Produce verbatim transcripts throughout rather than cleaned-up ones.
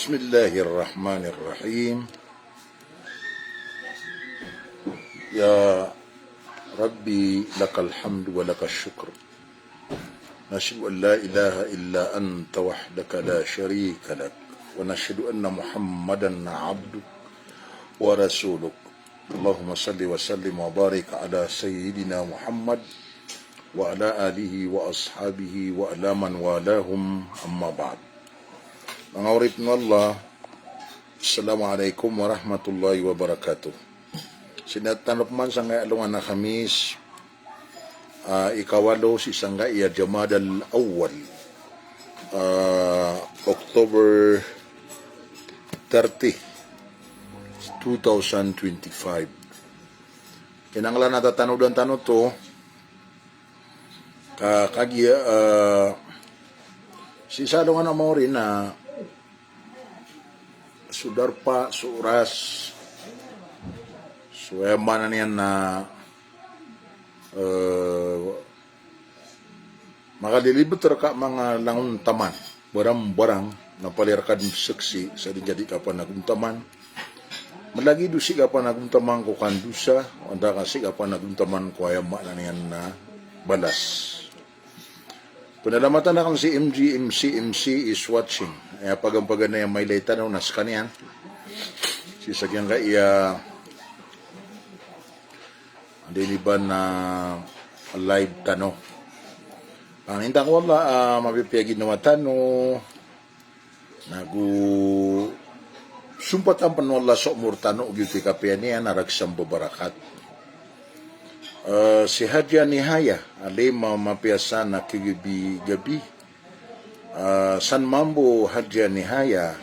بسم الله الرحمن الرحيم. يا ربي، لك الحمد ولك الشكر. نشهد أن لا إله إلا أنت وحدك لا شريك لك، ونشهد أن محمدا عبدك ورسولك. اللهم صل وسلم وبارك على سيدنا محمد وعلى آله وأصحابه وعلى من والاهم، أما بعد. Manga oripn o Allah, Assalamu alaikum warahmatullahi wabarakatuh. Sii tano pman sangkai alongan a Khamis, ah, ikawalo sii sangkai a Jamadal Awwal, ah, October thirty, two thousand twenty-five. Kinanglan a tatanodan tano oto, ka, kagiya, ah, sii sa alongan a maori na so darpa, so oras, so aya maana niyan na, eh, makalilibet rka a manga langon taman, barang-barang na palaya rka dn saksi sa di jadi ka panagontaman. Malagid o sii ka panagontaman ko kandosa, antaa ka sii ka panagontaman ko aya maana niyan na balas. Pnalamatan akn si M G, M C, M C is watching. Aya pagampaganay a mailay tano na skaniyan. Sii sa giyangkaya, anda ini ba na live tano. Pangninta ko Allah, ah, mapipiya ginawa tano. Nago sompatan pn o Allah so omor tano, giyoto i kapiya niyan a rakhs a mbabarakat. Eh, si Hadja Nihaya, alim a mapiya san a kagabi-gabi. Eh, san mambo Hadja Nihaya,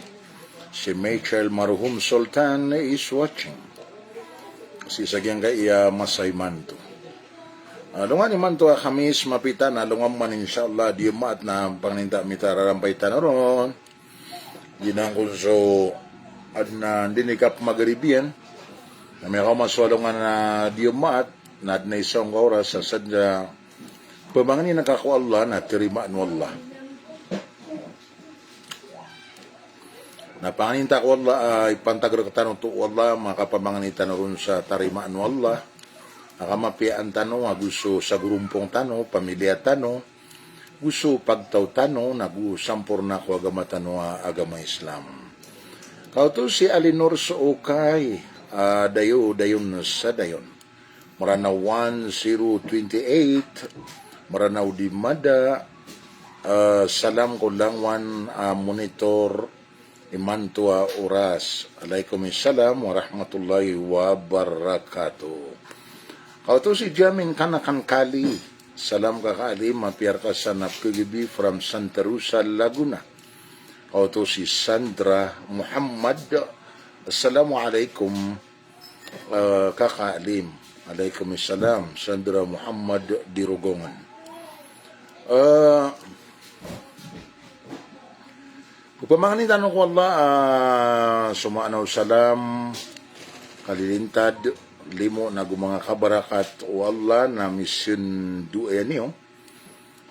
si Michael Marhum Sultan is watching. Sii sa giyangkaya masa imanto. Ah, alongan imanto a Khamis, mapita na alongan man, insha Allah, Dimaat na pangninta mita rarampay tano ron. Giyanan kon so adn a dn i kapmagaribiyan. Na miyakaoma so alongan a Dimaat, na adn a isa ongka oras a sadn a pamangnin ka ko Allah na tarimaan o Allah. Na pangninta ko Allah, ah, ipantag rktano oto o Allah, makapamangni tano ron sa tarimaan o Allah. A kamapiyaan tano, ago so sagorompong tano, pamiliya tano, go so pagtaw tano, nago samporna ko agama tano a agama Islam. Kaoto si Alinor Sookay, ah, Dayo, Dayon sa Dayon. Mranaw one zero twenty-eight, Mranaw di Mada, ah, salam ko langowan a monitor, imanto a oras. Alaikum salam warahmatullahi wabarakatuh. Kaoto si Jamin Kanakan Kali. Salam kaka Alim, mapiya rka san a pkagabi from Santa Rosa, Laguna. Kaoto si Sandra Muhammad. Assalamu alaikum, eh, kaka Alim. Alaikum salam. Sandra Muhammad di Rogongan. Eh, Pamangnin tano ko Allah, ah, so maana o salam, kalilintad, limo nago manga kabarakat o Allah na misindoa niyo,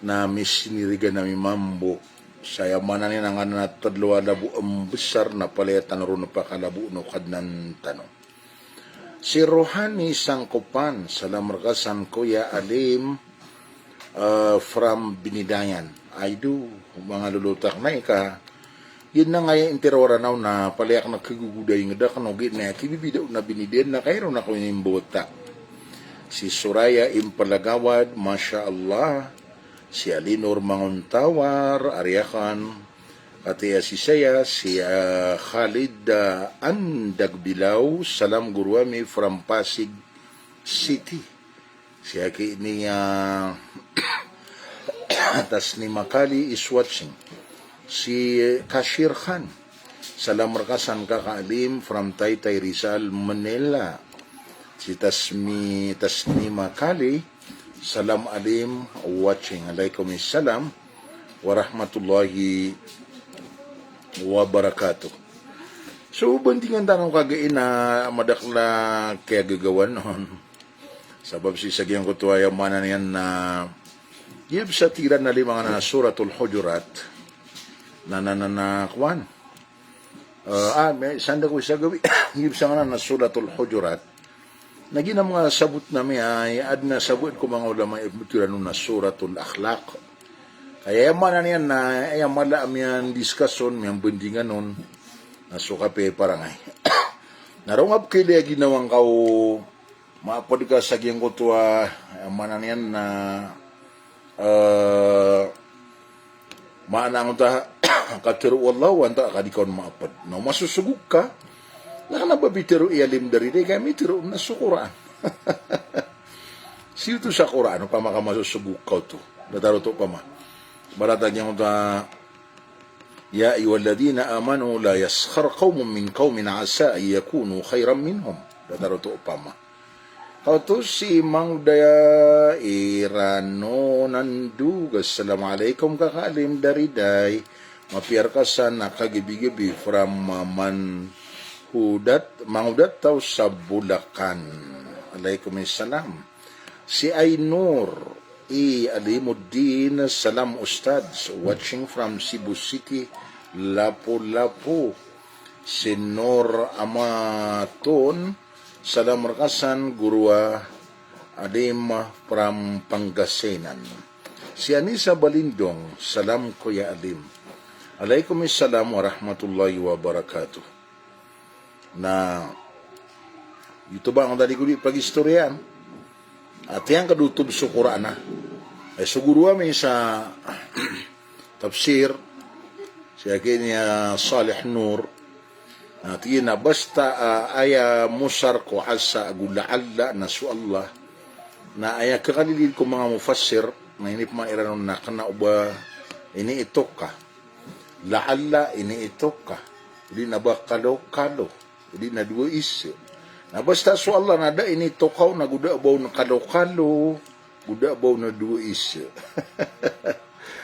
na misinirigan ami mambo. Sa aya maana niyan na nganan a tlo a labo a mbesar na palaya tano ron pakalaboon o Kadnan tano. Si Rohani Sangkopan, salam rka san Koya Alim, eh, from Binidayan. Aydo, manga lolotak na ika. Giyanan a aya intiro a Ranaw na palaya akn a kagogoda i ngd akn ogaid na aya kibibidaw na Binidayan na kairo na ko inimbota. Si Soraya Impalagawad, masha Allah. Si Alinor Mangontawar, ari akn. Katii a sii saya, si, ah, Khalid, ah, Andagbilaw, salam goro ami from Pasig City. Si aki ini, ah, Tasnima Kali is watching. Si Kashir Khan, salam rka san kaka Alim from Taytay Rizal, Manila. Si Tasmi, Tasnima Kali, salam Alim, watching. Alaikum salam warahmatullahi wabarakatuh. So, bandingan tano kagiya na madakl a kiyagagawan on. Sabap sii sa giyangkoto aya maana niyan na, giya bsa tiran a lima nganan a Suratul Hujurat. Na, na, na, na, kowan. Ah, ah, may sanda ko isa gawi. Gibsang na na Suratul Hujurat. Na giya manga sabot na mi ay, adn a sabot ko manga ulama i btoran on na Suratul Akhlaq. Kaya aya maana niyan na, aya mala a miyandiscuss on, miyambandingan on, na so kapiya i parangay. Na roo nga pkhailay a ginawa ngka o maapd ka sa giyangkoto a, aya maana niyan na, eh, maana angkoto a katharo o Allah, o antaa ka di ka on maapd. Na o masosogok ka, na kna ba pitharo i Alim Dariday, ka mitharo na so Qur'an. Sii oto sa Qur'an, opama ka masosogok ka oto. Datar oto opama. Ibarat a giyangkoto a, "Ya ayyuhalladhina amanu la yaskhar qawmun min qawmin asa an yakunu khayran minhum." Datar oto opama. Kaoto si Mang Daya Irano Nandug, "Assalamu alaikum Kaka Alim Dariday. Mapiya rka san a kagibigibi from, ah, Manhudat, Mangudat Taw sa Bulacan." Alaikum salam. Si Ainur I Alimuddin, "Salam Ustadz, watching from Cebu City, Lapu-Lapu." Si Nur Amaton, "Salam rka san Guru a Alim from Pangasinan." Si Anisa Balindong, "Salam Kuya Alim." Alaikum salam warahmatullahi wabarakatuh. Na oto ba angkoto a di ko di pagistoriyaan. Ati angka dotob so Qur'an a, eh, so guro ami sa tafsir, si aki niyan Salih Nur. Na tig iyan a basta, ah, aya mosar ko asa ago la'alla na so Allah. Na aya kakalilid ko manga mufassir, na inipman iran on na kna o ba iniitok ka. La'alla, iniitok ka. Di na ba kalokalo. Di na dowa isa. Na basta so Allah na da initok ka on, na go da ba on kalokalo, go da ba on dowa isa.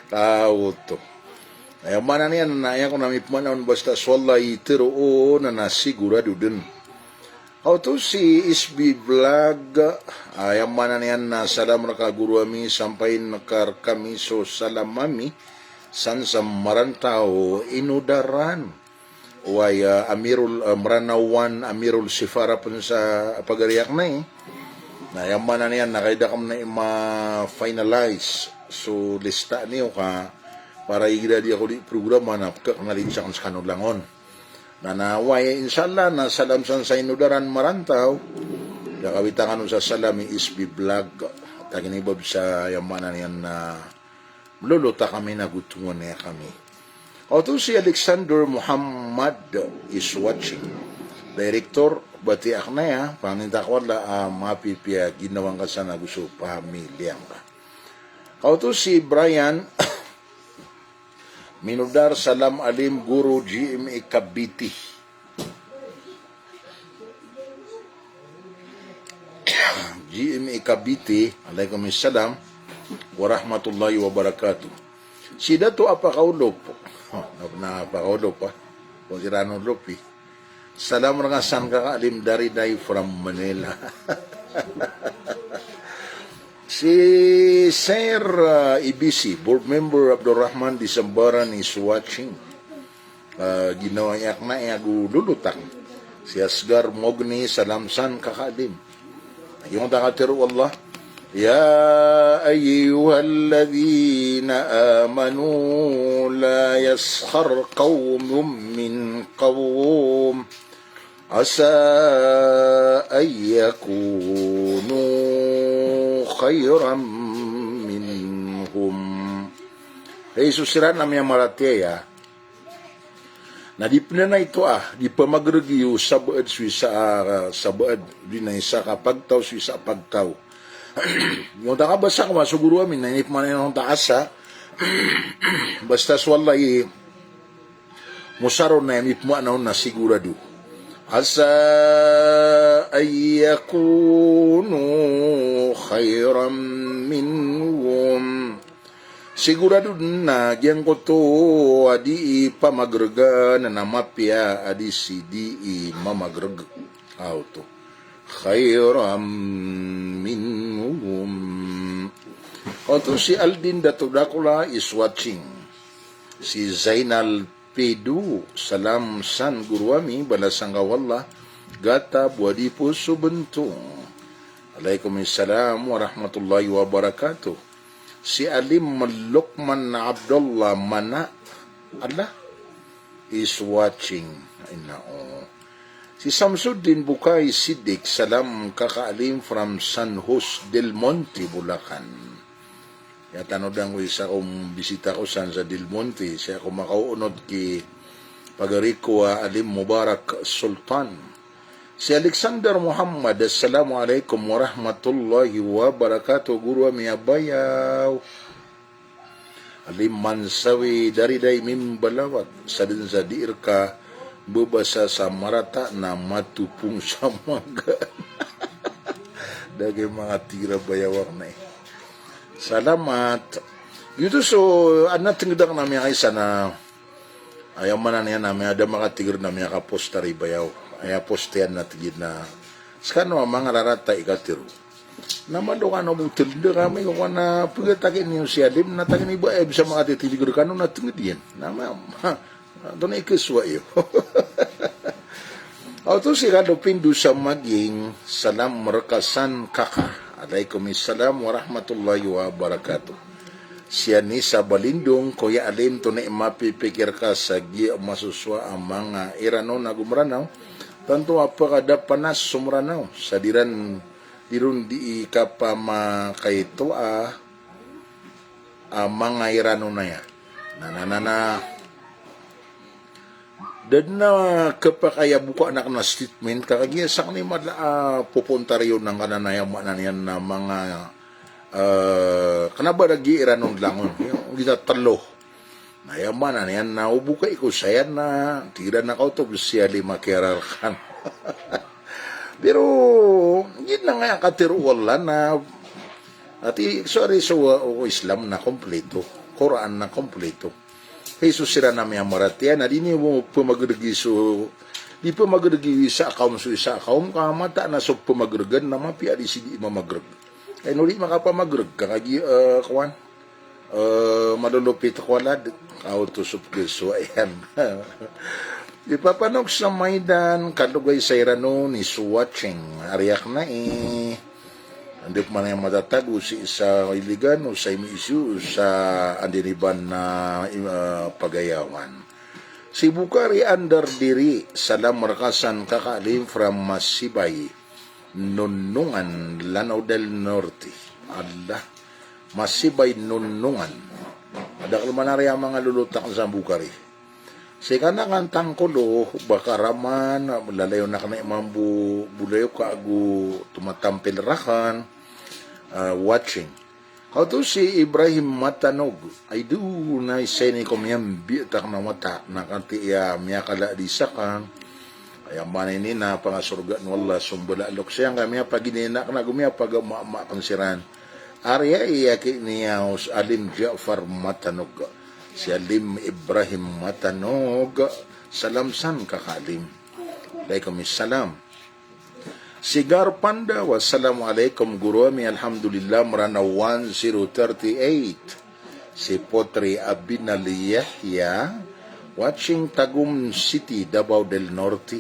Kaoto. Aya maana niyan na aya ko na mipmaana on basta so Allah i tharo on na sigurado dn. Kaoto si S B Vlog, aya maana niyan na, "Salam rka guro ami, sampain ka rkami so salam ami san sa Marantaw, Inodaran." Oway, ah, Amirul, ah, Mranawan, Amirul Sifara pn sa pagari akn ai. Na aya maana niyan na kaida akn na i ma-finalize so lista niyo ka para igira di ako di programa na pkaknalin sa akn skano langon. Na, na oway, insha Allah, na salam san sa Inodaran Marantaw. Da kawita kano sa salam i S B Vlog. Tagini bab sa aya maana niyan na mlolot a kami na gotongan iyan kami. Kaoto si Alexander Muhammad is watching. Director, bati akn aya, pangnin ta ko Allah a mapipiya ginawa ngka san ago so pamilya ngka. Kaoto si Brian Minodar, "Salam Alim Guro, G M A Cavite." G M A Cavite, alaikum salam warahmatullahi wabarakatuh. Si Dato Apakaolop. Na, na Apakaolop, ah. Ko si Rano Lopi. "Salam rka san Kaka Alim Dariday from Manila." Si Sir, ah, E B C, board member Abdul Rahman Disambaran is watching. Ah, ginawa iyan akn aya go lolot akn. Si Asgar Mogni, "Salam san Kaka Alim." Aya katharo o Allah, "Ya ayyuhalladhina amanu la yaskhar qawmun min qawm asa an yakunu khayran minhum." Hay so siran a miyamaratiyaya, na di pn na ito a, di pamagrg iyo sabaad so isa a, sabaad, di na isa ka pagtaw so isa a pagtaw. Iyo ta ka basa ko masogoro ami na inipmaana iyan on ta asa, basta so Allah i mosar on na inipmaana on na sigurado. Asa an yakunu khayran minhum. Sigurado dn a giyangkoto a dii pamagrgan na mapiya a di si dii mamagrg. Aw oto. Khayran minhum. Oto si Aldin Dato Dakula is watching. Si Zainal Pido, salam san goro ami, balasan ka o Allah, gata bo a di poso bento. Alaikum salam warahmatullahi wabarakatuh. Si Alim Luqman Abdullah Mana, Allah is watching. Ay, nao. Si Samsuddin Bukay Siddiq, salam Kaka Alim from San Jose Del Monte, Bulacan. Aya tano dn ko isa ko mbisita ko san sa Del Monte, saya ko makaoonod ki pagari ko a Alim Mubarak Sultan. Si Alexander Muhammad, assalamu alaikum warahmatullahi wabarakatuh, goro ami a bayaw. Alim Mansawi, dari da i mimbalawag, sadn sa di rka mbabasa sa marata na matopong sa magaan. Da giya manga tig iran a bayaw akn i. Salamat. Giyoto so, adn a tngd akn a miyakaisa na, aya maana niyan na miyada makatig iran a miyakapost ari bayaw. Aya post iyan na tig iyan a, skano a manga rarata i katharo. Na malo kano bo tldn kami ko kna pgtaki niyo si Alim, na taki niyo ba, eh, bisa makatitindg rkano na tngd iyan. Na ma, ma, antonaa i khasowa iyo. Oto si Kado Pindo sa Maging, salam rka san Kaka. Alaikum salam warahmatullahi wabarakatuh. Si Anisa Balindong, Koya Alim, antonaa i mapipikir ka sa giya masosowa a manga Iranon ago Mranaw, tanto a pkada panas so Mranaw, sa di ran di ron di kapamakaito a, a manga Iranon aya. Na, na, na, na. Da dn a khapakay a bokaan akn a statement, ka kagiya sakn i mala a popontar iyo na ngkanan, aya maana niyan na manga, eh, kna ba da giya Iranon langon. Giya tlo. Na aya maana niyan na o bokay ko saya na tig iran a kaoto bo si Alim a kiyararkan. Pero giyanan aya katharo o Allah na, ati, sorry, so, o Islam na kompleto, Quran na kompleto. Kay so siran a miyamaratiyaya na di niyo pmagdgi so, di pmagdgi isa a kaom so isa a kaom, ka mataan a so pmagdgan na mapiya di sii di mamagrg. Kay ino di makapamagrg ka kagiya, eh, kowan, eh, malolopit ko walad, kaoto so pkhasowa iyan. Di papanog sa Maidan, Kalogay sa Iranon is watching. Ari akn i. Anda pman aya matatago, sii sa Iligan, o sa Imizu, sa Andiniban na, eh, Pagayawan. Si Bukari Andar Diri, salam rka san Kaka Alim from Masibay, Nonongan, Lanao del Norte. Allah. Masibay, Nonongan. Adakl man ari a manga lolot akn sa Bukari. Sii kna kan Tangkolo, Bakaraman, lalayon akn i mambo bolayoka ago tomatampil rakn, ah, watching. Kaoto si Ibrahim Matanog, ay do na isa ini ko miyambiya takn a wata, na kanti iya miyakala di sakn. Aya maana ini na pangasorgaan o Allah so mbala a loks iyan ka miyapaginina akn ago miyapagamaama akn siran. Ari aya i aki niyan o Alim Jafar Matanog. Si Alim Ibrahim Matanog. Salam san Kaka Alim. Alaikum salam. Si Gar Pandaw, assalamu alaikum goro ami, alhamdulillah, Mranaw one zero thirty eight. Si Potri Abinal Yahya, watching Tagum City, Davao del Norte.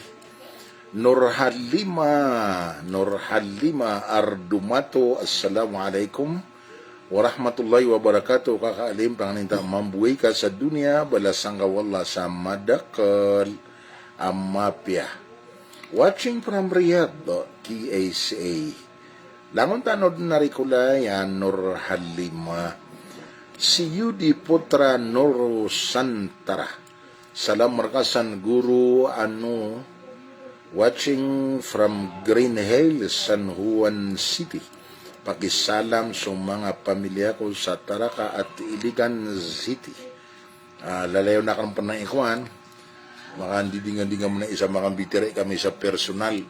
Nur Halima, Nur Halima Ardumato, assalamu alaikum warahmatullahi wabarakatuh. Kaka Alim, pangninta mambo ika sa doniya, balasan ka o Allah sa madakl a mapiya. Watching from Riyadh, K S A. Langon tano dn a rikolayan, Nur Halima. Si Yudi Putra Nurusantara. Salam rka san goro ano, watching from Green Hills, San Juan City. Pakisalam so manga pamilya ko sa Taraca at Iligan City. Ah, lalayon akn pn a ikowan. Makandidingandinga mn a isa, makambitiyarai kami sa personal.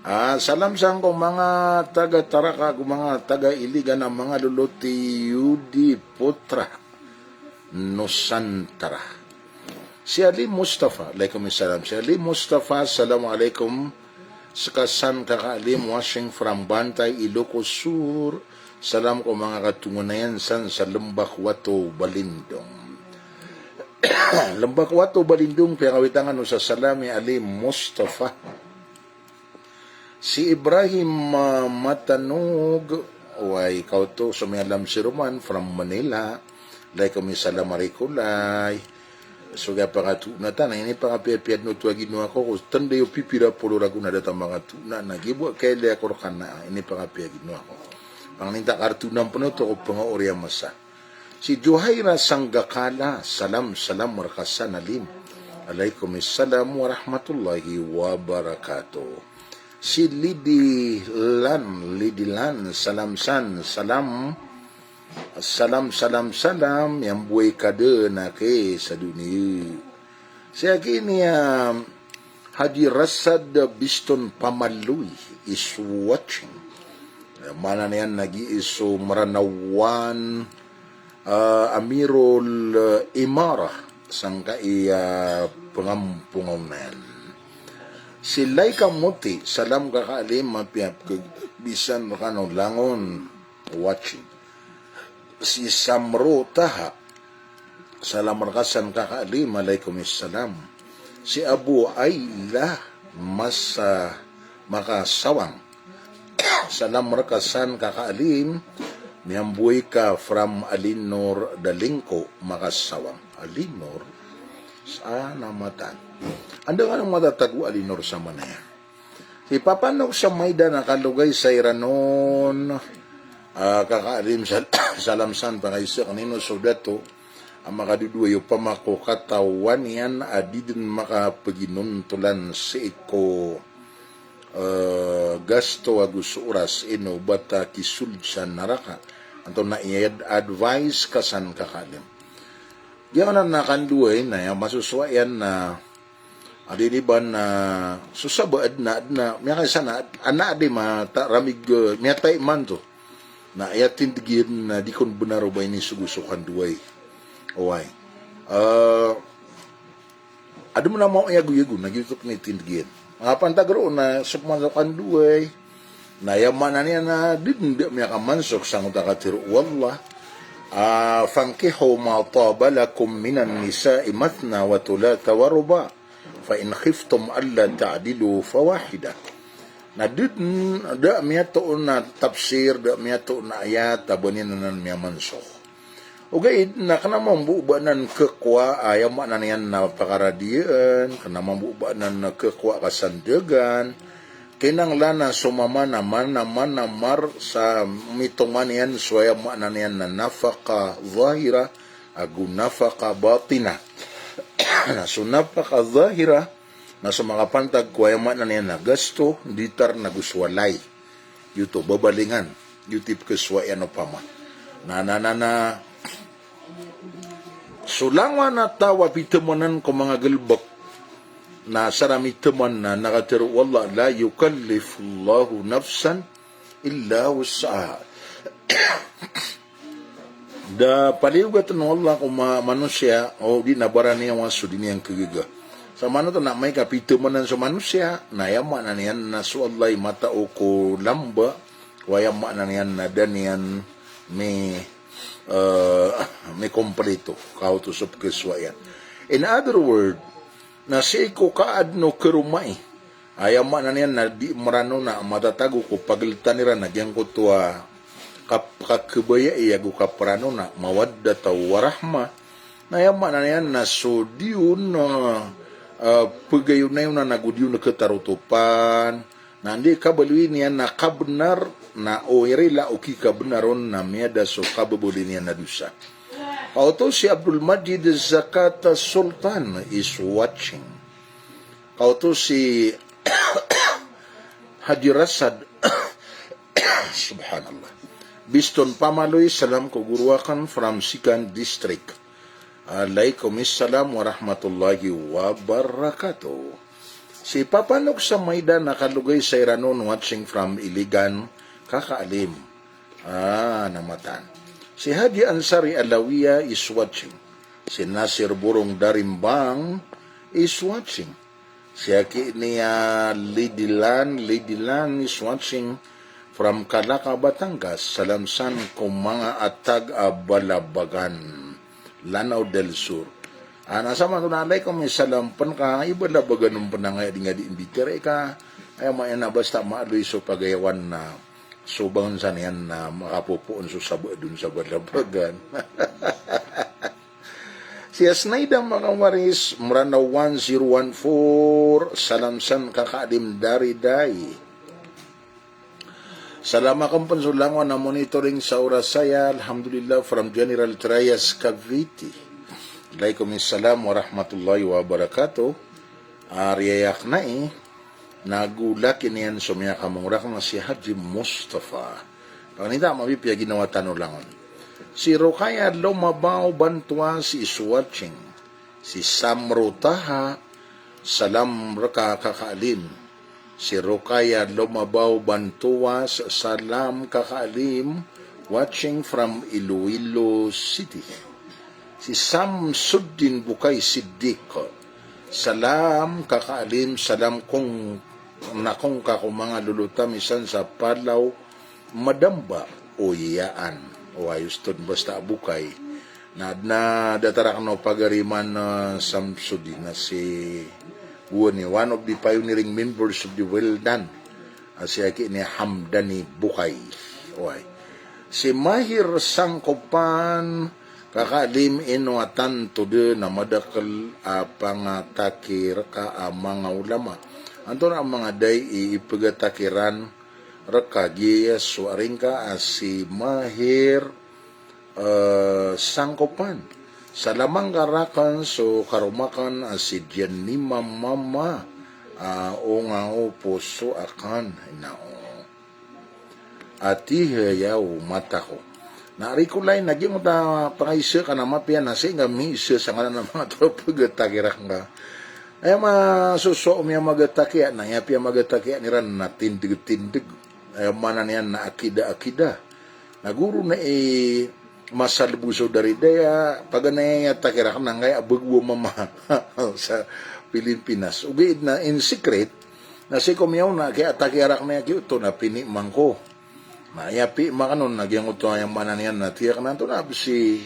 Ah, salam san ko manga taga Taraca, ko manga taga Iligan a manga lolot i Yudi Putra Nusantara. Si Ali Mustafa, alaikum salam. Si Ali Mustafa, assalamu alaikum. Ska san Kaka Alim, watching from Bantay, Ilocos Sur. Salam ko manga katonganay san sa Lembak Wato, Balindong. Lmbak Wato, Balindong, piyakawit angkano sa salam i Ali Mustafa. Si Ibrahim, ah, Matanog, oway, kaoto so miyalam si Roman from Manila. Alaikum salam, Arikulay. So giya pakatoon a ta na inipakapiyapiya dn oto a ginawa ko, ko tanda iyo pipira polo ragon a da ta makatoon a, na giya bo a kailay ako rkana, inipakapiya ginawa ko. Pangnin ta kartoon pn oto ko pngaori a masa. Si Juhaira Sanggakala, salam, salam rka san Alim. Alaikum salam warahmatullahi wabarakatuh. Si Lidi Lan, Lidi Lan, salam san, salam. Salam, salam, salam, miyamboay ka dn aki sa doniya. Si aki niyan, Haji Rasad Biston Pamaloy is watching. Maana niyan na giya so Mranawan, ah, Amirul, ah, Imarah, sangkai a, ah, pngampongan. Si Laika Moti, salam Kaka Alim, mapiya pkhabisan rkano langon, watching. Si Samro Taha, salam rka san Kaka Alim, alaikum salam. Si Abu Aila, masa, Makasawang, salam rka san Kaka Alim, miyamboay ka from Alinor Dalingko, Makasawang. Alinor, sa na matan. Anda ka na matatago Alinor sa manaya? Si Papanok sa Maida na kalogay sa Iranon. Ah, Kaka Alim, sal-, salam san, pakaisa ko nino so dato a makadodowa iyo pama ko katawan iyan a di dn makapaginontolan sii ko, eh, gasto ago so oras, ino ba ta kisold sa naraka. Antonaa i ad-, advice ka san Kaka Alim? Giyanan na kandoay na aya masosowa iyan na adi di ba na so saba adn a, adn a, miyakaisa na, ana di mata ramig, eh, miyatay man to. Na aya tindg iyan na di kon bnar o ba inisogo so kandoay. Oway. Eh, adn a mao iyagoyago na giyoto pn i tindg iyan. Mapantag roo na so pman so kandoay. Na aya maana niyan na di dn da miyakamansok sangkoto a katharo o Allah. Ah, fankihu ma taba lakum minan nisa'i mathna wa thulatha wa ruba'. Fa in khiftum alla ta'dilu fawahida. Na di dn, da miyatoon a tafsir, da miyatoon a ayat a ba niyan anan miyamansok. Ogaid na kna mambo ba anan khakowa, aya maana niyan na pakaradiyaan, kna mambo ba anan khakowa kasandagan, kinanglan a so mamana, mana, mana mar sa mitongan iyan so aya maana niyan na nafaqah zahirah, ago nafaqah batinah. Na so nafaqah zahirah, na so makapantag ko aya maana niyan na gasto, ditar na go so walay. Giyoto, babalingan. Giyoto i pkhasowa iyan opama. Na, na, na, na, so langowan a taw a pithamanan ko manga galbk, na sa ra mitaman na, na katharo o Allah, la yukallifullahu nafsan illa wus'aha. Da paliyogat o Allah ko ma-, manosiya, o di na baraniyawa so di niyan khagaga. Sa maana oto na amay ka pithamanan so manosiya, na aya maana niyan na so Allah i matao ko lamba, ko aya maana niyan na da niyan mi-, eh, mikomplito, kaoto so pkhasowa iyan. In other word, na sii ko kaadn o karoma i, aya maana niyan na di Mranaw na matatago ko pagltan iran a giyangkoto a kap-, kakhabayai ago kapranaw na mawaddatan wa rahmah. Na aya maana niyan na so di on, ah, ah, pagayonayonan ago di on khatarotopan. Na anda i kabaloy niyan na kabnar, na o irila o kikabnar on na miyada so kababaloy niyan a dosa. Kaoto si Abdul Majid Zakat Sultan is watching. Kaoto si Haji Rasad. Subhanallah. Biston Pamaloy, salam ko goro akn from Sikan District. Alaikum salam warahmatullahi wabarakatuh. Si Papanok sa Maida na kalogay sa Iranon, watching from Iligan, Kaka Alim. Ah, na matan. Si Haji Ansari Alawiya is watching. Si Nasir Burong Darimbang is watching. Si aki niyan Lidilan, Lidilan is watching from Calaca, Batangas. Salam san ko manga atag a Balabagan, Lanao del Sur. Ana saman to na alaikum salam pen ka, iba la bagan on pen angkaya di ngadi mbitera ka. Aya maana basta maaloy so pagayawan na so bangon sa niyan na makapopoon so sabaad on sa balabagan. Si Asnaida Makawaris, Mranaw one zero one four, salam san Kaka Alim Dariday. Salam aken pen so langon a monitoring sa oras aya, alhamdulillah, from General Trias, Cavite. Alaikum salam warahmatullahi wabarakatuh. Ari aya kena i, nago laki niyan so miyakamong rakn a si Haji Mustafa. Pakanita, mapipiya ginawa tano langon. Si Rokaya Lomabaw Bantuas is watching. Si Samro Taha, salam reka Kaka Alim. Si Rokaya Lomabaw Bantuas, salam Kaka Alim, watching from Iloilo City. Si Samsuddin Bukay Siddiq, salam Kaka Alim, salam kong nakong ka ko manga lolot ami san sa Palaw, Madamba, oyaan. O ayos ton basta a Bukay. Na, na datar aken o pagari man, ah, Samsudin na si Woni, one of the pioneering members of the Well Done. Ah, si aki ni Hamdani Bukay. Oway. Si Mahir Sangkopan, Kaka Alim, ino a tanto den a madakel a pangataki reka a manga ulama. Antonaa a manga dai i ipegataki ran reka? Giya so ari ngka a si Mahir, eh, Sangkopan. Salam angka raken so karoma aken a si Jenny Mamama, ah, o nga o poso aken, ina o. Ati haya o mata ko. Na ari ko lay na giyangkoto a pangaisa ka na mapiya na sii ngka miisa sangkanan a manga toropegataki reka. Aya masosowa o miyamagatakiya, na aya piyamagatakiya iran na tindeg-tindeg. Aya maana niyan na akida-akida. Na goro na i masalbo so Dariday a paganay a taki reka na angkaya a bago a mama sa Pilipinas. Ogaid na in secret, na sii ko miyaona a kiyataki reka na giyoto na piniman ko. Na aya piman aken on na giyangkoto aya maana niyan na tiyak na antonaa bes i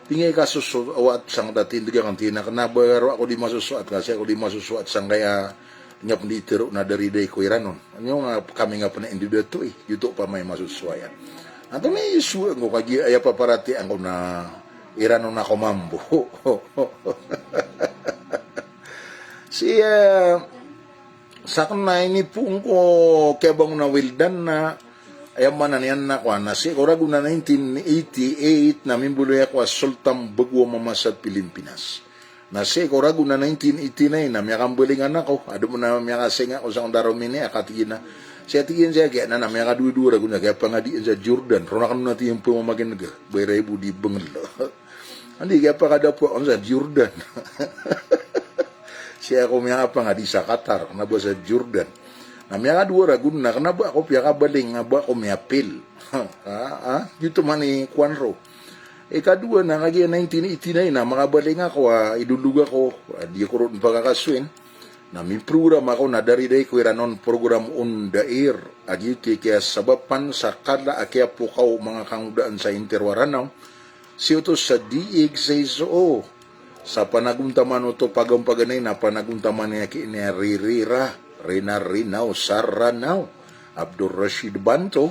tingay ka sosoat sangkoto a tindeg aken, tig iyan a kena ba roo ako di masosoat, ka sii ako di masosoat sangkaya ngap di tero na Dariday ko iran on. Ano nga kami nga pena indi dato i, giyoto pamay masosowa iyan. Antonaa i sowa ngko kagiya aya paparatiyayaan ko na iran on ako mambo. Sii, eh, Saken na inipoon ko kiyabangon a Well Done na, aya maana niyan na kowan na sii ko ragon a nineteen eighty-eight na mimbaloy ako a Sultan bago a mama sa Pilimpinas. Na sii ko ragon a nineteen eighty-nine na miyakambalingan ako, aden a miyakasaing ako sa ondaromini a katig iyan a, sii a tig iyan sii a giya na, na miyakadowa-dowa ragon a kiyapangadian sa Jordan, roo na kano na tig iyan pemamakin ka, ba iran i bo di bengel. Andi kiyapakadapo aken sa Jordan. Sii ako miyakapangadi sa Qatar, kena ba sa Jordan. Na miyakadowa ragon na kena ba ako piyakabaling, kena ba ako miyapil. Ah, ah, giyoto man i kowan roo. Ikadowa na kagiya nineteen eighty-nine na makabaling ako a idodog ako, a di ako ron pakakasoin. Na miprogram ako na Dariday ko iran on program on the air. A giyoto i kiyasabapan sa kala a kiyapokaw o manga kangodaan sa intiro a Ranaw. Sii oto sa D X S O. Sa panagontaman oto pagampaganay na panagontaman iyan aki niyan Ririra, Rina Rinaw, Saranaw, Abdul Rashid Banto.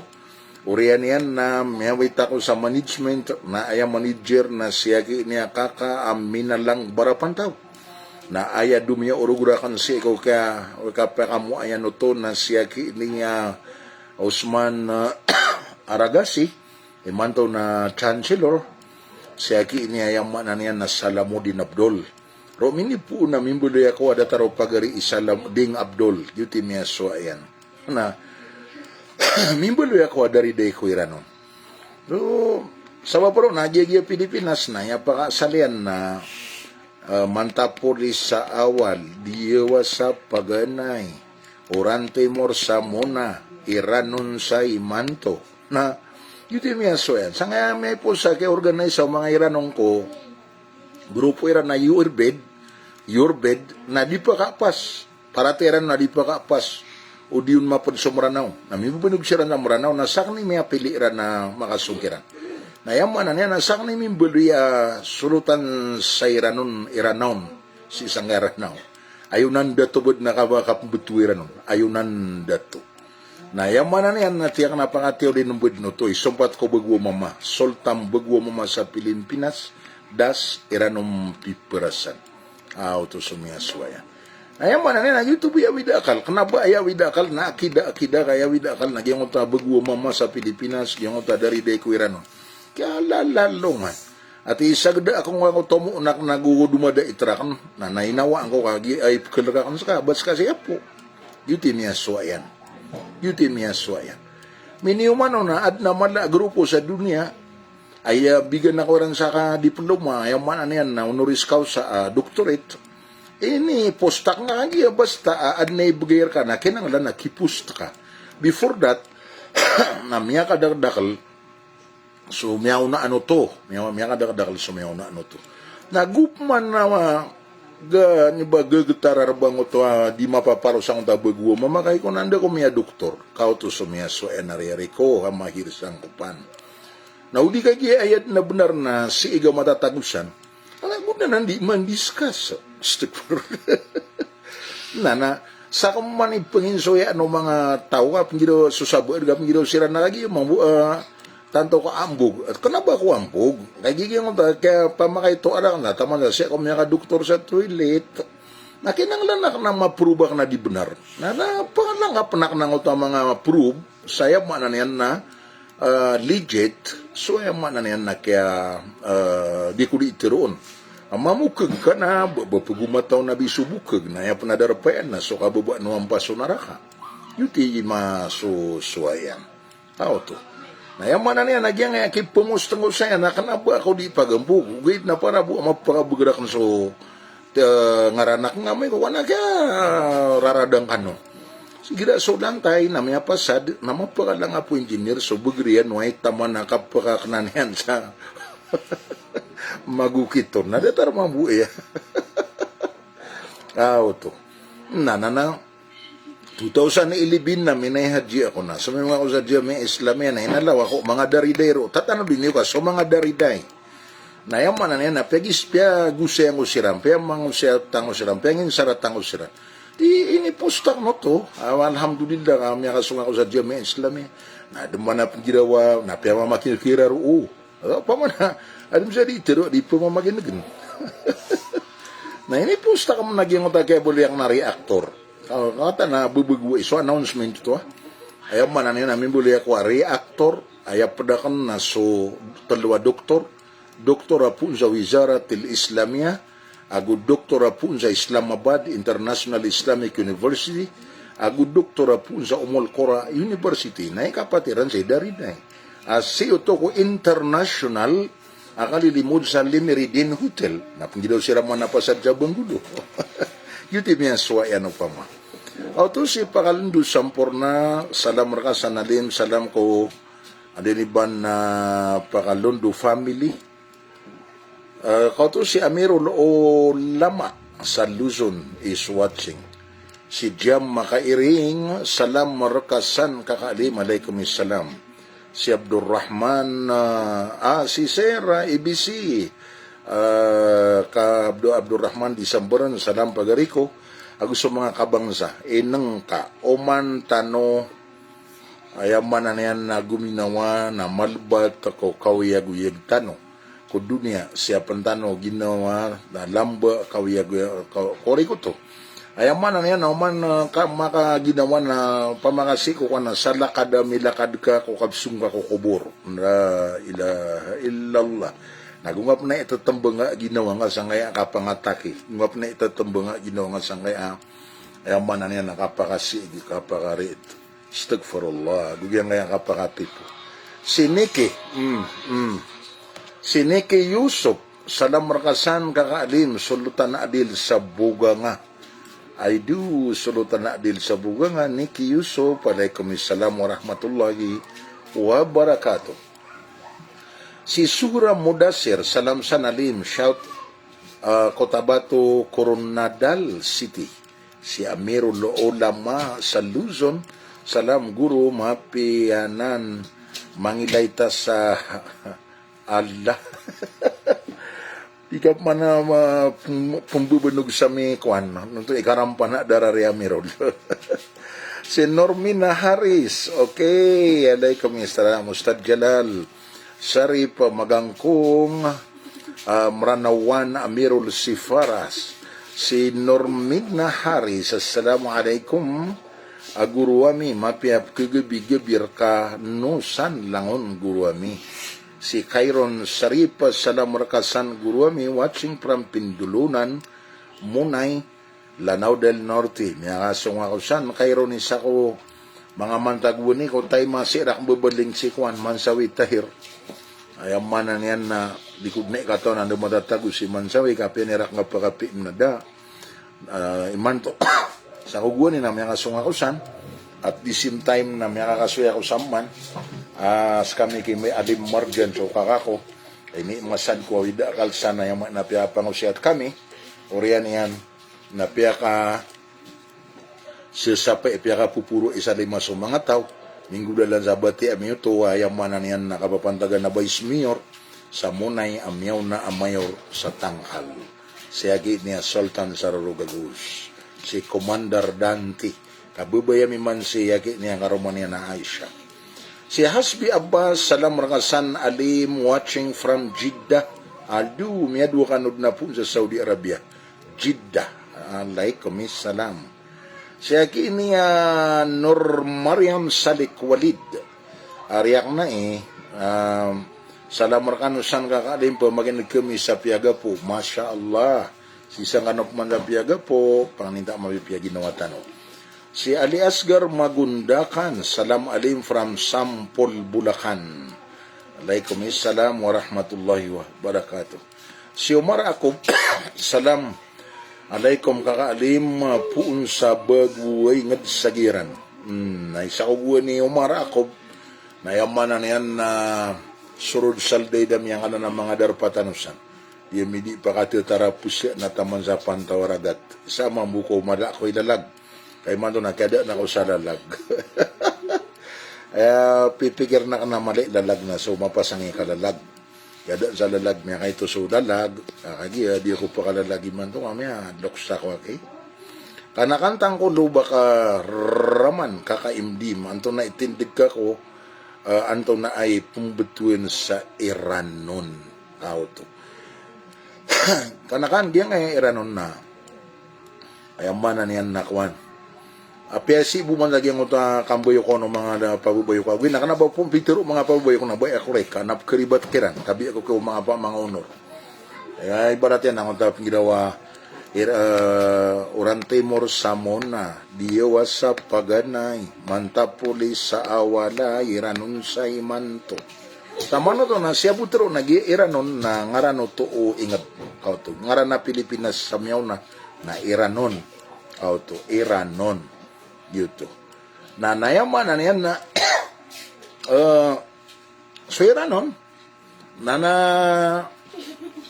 Oriyan iyan na miyawit ako sa management na aya manager na sii aki niyan Kaka Aminalang Barapantaw. Na aya domiya orog raken sii ko kiya, o kapakamoayan oto na sii aki niyan Usman, eh, Aragasi. Imanto na Chancellor, sii aki niyan aya maana niyan na Salamuddin Abdul. Roo minipoon na mimbaloy ako a datar o pagari i Salam, Ding Abdul, giyoto i miyasowa iyan. Na, mimbaloy ako a Dariday ko iran on. So, sabap roo na giya, giya Pilipinas na, aya pakaasal iyan na, eh, mantapolis sa awal, diyawa sa paganay, oran Timor sa mona, iran on sa imanto. Na, giyoto i miyasowa iyan. Sangkaya miyaipos a kiya-organize o manga iran on ko grupo iran a Your Bed, Your Bed, na di pakapas. Paratiyaya iran na di pakapas. O di on maped so Mranaw. Na mibebenog siran sa Mranaw, na saken i miyapili iran a makasong kiran. Na aya maana niyan na sakn i mimbaloy a solotan sa Iranon, Iranaon, sii sangkai a Ranaw. Ayonan dato bed na kaba kapmbetowa Iranon. Ayonan dato. Na aya maana niyan na tiyak na pangatiyo din bed noto, isompat ko bago a mama. Soltan bago a mama sa Pilipinas, das Iranon piperasan. Aw, oto so miyasowa iyan. Na aya maana niyan na giyoto bo i awid a akal. Kena ba aya awid a akal na akida, akida ka aya awid a akal na giyangkoto a bago a mama sa Pilipinas, giyangkoto a dariday ko Iranon. Kiyalalongan. Ati sagda ako nga ko tomo nak nago domada i trakan. Na nainawaan ko ka gi ay pekelek aken seka, bas kasi apo. Giyoto i miyasowa iyan. Giyoto i miyasowa iyan. Miniyoman on na aden a mala a grupo sa doniya, aya bigan ako iran sa ka diploma, aya maana niyan na honoris causa, ah, doctorate. Inipost ak nga kagiya basta, ah, aden a ibegay reka na kinanglan a kipost ka. Before that, na miyakadakdakel so miyaonaan oto, miya-, miyakadakdakel so miyaonaan oto. Na gopman na, ah, ga, ini ba gegetar a reba ngoto a di mapaparo sangkoto a bago a mama ka iko na anda ko miyadoktor. Ka oto so miyasowa iyan a riyari ko a mahir sangkopan. Na o di kagiya aya den a benar na sii ga matatagosan. Ala, gonaan a di mandiskas. Astagfirullah. Na, na, sakn man i penginsoyaan o manga taw ka penggiraw so sabaad ka penggiraw siran na kagiya mambo, eh, tanto ka ambog. Kena ba ko ambog? Kagiya giyangkoto, kiyapamakaito arak na, taman sa sii ako miyakadoktor sa toilet. Na kinanglan aken a ma-prove aken a di benar. Na, na, pangalangkap aken angkoto a manga prove, sa aya maana niyan na, ah, legit, so aya maana niyan na kiya, ah, di ko di teroon. A mamokeg ka na, ba, ba pegomataw na bi so bokeg, na aya pen a darpa iyan na so kababaan o ampas o naraka. Giyoto i masosowa iyan. Aw, oto. Na aya maana niyan na giyangkaya kipemosteng ko saya na kena ba ako di pagambog. Ogaid na para bo a mapakabeg raken so, eh, ngaran aken nga amay ko, wana kiya raradan kano. Igira so lantay na miyapasad, na mapakalangkap o engineer so beg riyan, oway taman a kapakakenan iyan sa magokit on. Na datar mambo iya. Aw, oto. Na, na, na. Two thousand eleven na minay haji ako na. Somiyong ako sa Jamiah Islamiyah na inalaw ako, manga dariday roo. Tatanodi niyo ka, so manga dariday. Na aya maana niyan na piyagis-, piyagosayan ko siran, piyamangosaya tano siran, piyanginsaratan ko siran. Di inipost aken oto. Ah, alhamdulillah, ka miyakasong ako sa Jamiah Islamiyah. Na aden man a penggirawa, na piyamamakineg iran roo. Opama na, aden sa di tero, di pemamakinegen. Na inipost aken na giyangkoto a kiyabaloy aken a reactor. Ka, kawatan a bebegowai so announcement oto, ah. Aya maana niyan na mimbaloy ako a reactor, aya ped aken na so telo a doktor, doktor a poon sa Wizarat al-Islamiyah, ago doktor a poon sa Islamabad International Islamic University, ago doktor a poon sa Ummul Qura University. Na ikapat iran sa dariday. A sii oto ko international a kalilimod sa Le Méridien Hotel. Na penggiraw siran man a pasad sa Bengkulu. Giyoto i miyasowa iyan opama. Aw, oto si Pakalondo Samporna, salam reka san Alim, salam ko Alim iban, ah, Pakalondo family. Ah, ka oto si Amirul Ulama sa Luzon is watching. Si Jam Makairing, salam reka san Kaka Alim, alaikum salam. Si Abdul Rahman, ah, ah, si Sarah, A B C, ah, ka Abdu-, Abdul Rahman di Samberen, salam pagari ko, ago so manga kabangsa, inengka, oman tano, aya maana niyan na gominowa na malbat ko kaoyagoyag tano ko doniya, siyapen tano ginawa na lamba kaoyagoyag ko, korek oto. Aya maana niyan na oman, eh, ka, makaginawa na pamakasiko ka na salakad a milakad ka ko kabsong ka ko kobor. La ilaha illallah. Na go nga pen a itetembeng a ginawa nga sangkaya a kapangataki. Go nga pen a itetembeng a ginawa nga sangkaya a, aya maana niyan na kapakasigi, kapakariit. Astagfirullah, go giyangkaya kapakatipo. Si Niki, mm, mm. Si Niki Yusuf, salam reka san Kaka Alim, Solotan Adil sa Boganga. Ay do, Solotan Adil sa Boganga, Niki Yusuf, alaikum salam warahmatullahi wabarakatuh. Si Suhra Mudasir, salam san Alim, shout, ah, Cotabato, Coronadal City. Si Amirul Ulama sa Luzon, salam guro, mapiya anan mangilay ta sa Allah. Di ka mana ma pembebenog sami kuan. Nonto ikarampan a darari amirol. Si Normina Haris. Okay. Alaikum salam, Ustadz Jalal. Sharif Magangkong, ah, Mranawan, Amirul Sifaras. Si Normina Haris, assalamualaikum. Ah, guru ami, mapiya pkagabi-gabi rka Nusan Langon guru ami. Si Khairon Sharif, salam rka san guru ami, watching from Pindolonan, Monay, Lanao del Norte. Miyakasong ako san, Khairon, isa ko manga mantag wani ko tay masi rak mbabaling si kuan, Mansawi Tahir. Aya maana niyan na di ko dn i katawan anda matatago si Mansawi, kapiya nirak ngapakapi mnada. Ah, imanto. Sa ko gowani na miyakasong ako san. At the same time na miyakakasoy ako sa man. Ah, skami ki May Alim Marjan so kaka ko. Ini masad ko awida akal san na aya maana piyapangosiyat kami. Oriyan iyan na piyaka sesapay piyakapoporo i sa lima so manga taw. Minggolalan sa bati ami oto, aya maana niyan na kapapantagan a Vice Mayor sa Monay a miyaona a mayor sa Tangkhal. Siyaki niya Sultan sa Roro Gagus. Si Commander Dante. Kababaya mi man siyaki niya karoma niyan a Aisha. Si Hasbi Abbas, salam rka san Alim, watching from Jeddah. Aldo, miyadowa kano dn a poon sa Saudi Arabia. Jeddah. Alaikum salam. Siyaki niya Nur Mariam Salik Walid. Ari akn ai, ah, salam rkano san kaka Alim, pamakin'g kami sa piyagapo. Masha Allah. Sii sangkanan pman sa piyagapo, pangninta mapipiya ginawa tano. Si Ali Asgar Magundakan, salam Alim from Sampol, Bulacan. Alaikum salam warahmatullahi wabarakatuh. Si Omar Akob, salam alaikum kaka Alim, poon sa bago a ingd sa Giran. Hmm, na isa ko gowani Omar Akob, na aya maana niyan na sorod sa lday da miyanganan a manga darpa tano san. Di ami di pakatataraposa na taman sa pantawaragat. Isa mambo ko mala ko i lalag. Kay imanto na kiyadaan ako sa lalag. Aya pipikirn akn na mala i lalag na so mapasang i kalalag. Kiyadaan sa lalag, miyakaito so lalag. Ah, kagiya di ako pakalalag imanto, kami a loks ako aki. Kanakan tangkolo baka raman kaka Imdim, antonaa i tindg ka ko, ah, antonaa i pmbtowan sa Iranon. Kaoto. Kanakan giyangkaya Iranon na aya maana niyan na kowan. Apiya sii bo man sa giyangkoto a kambayo ko o manga pababayo ko ago ina, kna ba pmbitero o manga pababayo ko na ba aya korek ka na pkharibat kiran, kabi ako ko manga pa manga onor. Aya ibarat iyan angkoto a pnggiraw a ir-, eh, Oran Timor, Samona, Diyawasa, Paganay, Mantapoli, Saawala, Iranon sa imanto. Taman oto na sii a bo tero na giya Iranon na ngaran oto o ingd. Kaoto. Ngaran a Pilipinas sa miyaona na Iranon. Kaoto. Iranon. Giyoto. Na, na aya maana niyan na, eh, so Iranon, na, na,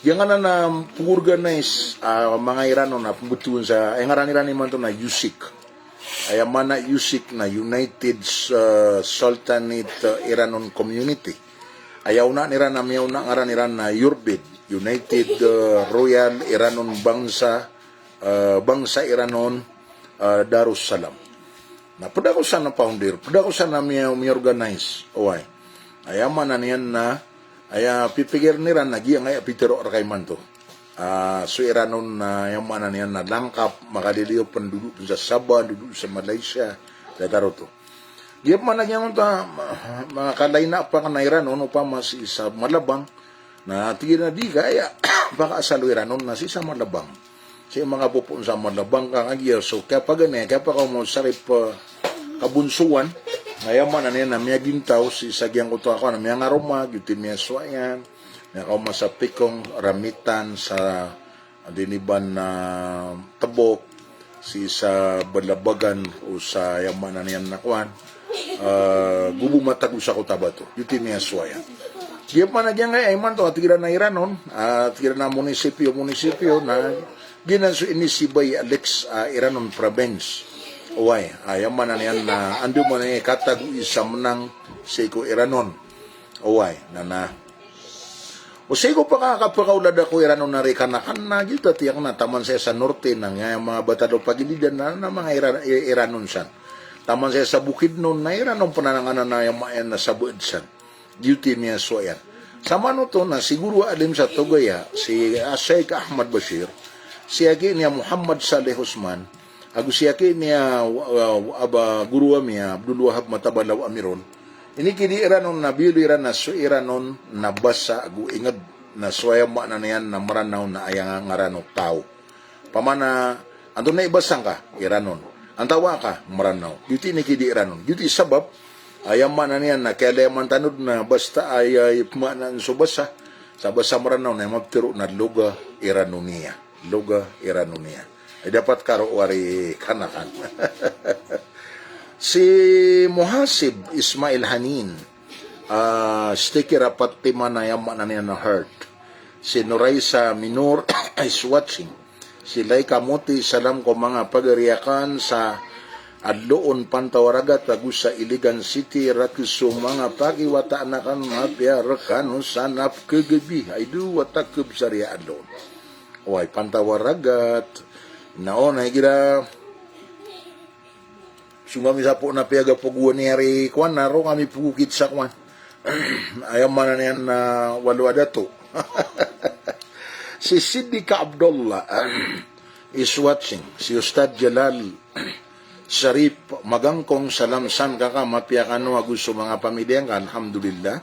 giyangkanan a png-organize a manga Iranon a pmbtowan sa, aya ngaran iran imanto na USIK. Aya maana USIK na United, eh, Sultanate, eh, Iranon Community. Aya onaan iran a miyaona a ngaran iran na URBID, United, eh, Royal Iranon Bangsa, eh, Bangsa Iranon, eh, Darussalam. Na pd ako san a founder, pd ako san a miya-, miya-organize, oway. Aya maana niyan na, aya pipikirn iran na giyangkaya pitero rka imanto. Ah, so Iranon na aya maana niyan na langkap, makaliliyo pn, dodo pn sa Sabah, dodo sa Malaysia, datar oto. Giya pman a giyangkoto a, ma-, makalaina pn a Iranon opama sii sa Malabang, na tig iran a di kaya pakaasal o Iranon na sii sa Malabang. Sii manga popoon sa Malabang ka kagiya so kiyapaganay, kiyapakaoma o Sharif, eh, kabonsowan, na aya maana niyan na miyagintaw sii sa giyangkoto a kowan a miyangaroma, giyoto i miyasowa iyan, miyakaoma sa Pekong, Ramitan, sa Diniban na Tebok, sii sa Balabagan, o sa aya maana niyan na kowan, eh, go bo matago sa Cotabato. Giyoto i miyasowa iyan. Giya pman a giyangkaya imanto a tig iran a Iranon, ah, tig iran a munisipyo, munisipyo, na giyanan so inisibay a Lex, ah, Iranon Province. Oway, aya maana niyan na andamanaya i katagoi sa Menang sii ko Iranon. Oway, na, na. O sii ko paka-, kapakaolad ako Iranon a ri Kanakan na giyoto a tiyak na taman saya sa Norte na nga manga Batalo Pagilidan na, na manga Ira-, I-, Iranon san. Taman saya sa Bukidnon na Iranon pn anan a aya maana na sa baad san. Giyoto i miyasowa iyan. Samanoto na si goro a alim sa Tugaya, si, ah, Sheikh Ahmad Bashir, si aki niya Muhammad Saleh Usman, ago si aki niya, ah, aba, goro ami a Abdul Wahab Matabalaw Amiron. Inikidi iran on na biyaloy iran a so Iranon na basa ago ingd na so aya maana niyan na Mranaw na aya ngaran o taw. Pamana, antonaa i basa ngka? Iranon. Antawaa ka? Mranaw. Giyoto i inikidi iran on. Giyoto i sabap, aya maana niyan na kiyalayaman tano dn na basta aya i pmaanaan so basa, sa basa Mranaw na aya maptharo na lugha Iranoniya. Lugha Iranoniya. Ay dapat ka roo a ri Kanakan. Si Muhasib Ismail Hanin, ah, sticker a Fatima na aya maana niyan na heart. Si Noraisa Minor is watching. Si Laika Moti, salam ko manga pagari akn sa Adloon, Pantawaragat, ago sa Iligan City, rakes so manga pakiwataan akn, mapiya rkano sa napkhagabi. Ay do wata khabsar iyan Adloon. Oway, Pantawaragat. Na o, na igira so ngka misapo na piyagapogowan iyan ri kowan, na roo ngka mipogokit sa kowan. Aya maana niyan na walo a dato. Si Siddiq Abdullah is watching. Si Ustadh Jalal Sharif Magangkong, salam san kaka, mapiya kano ago so manga pamiliya ngka? Alhamdulillah.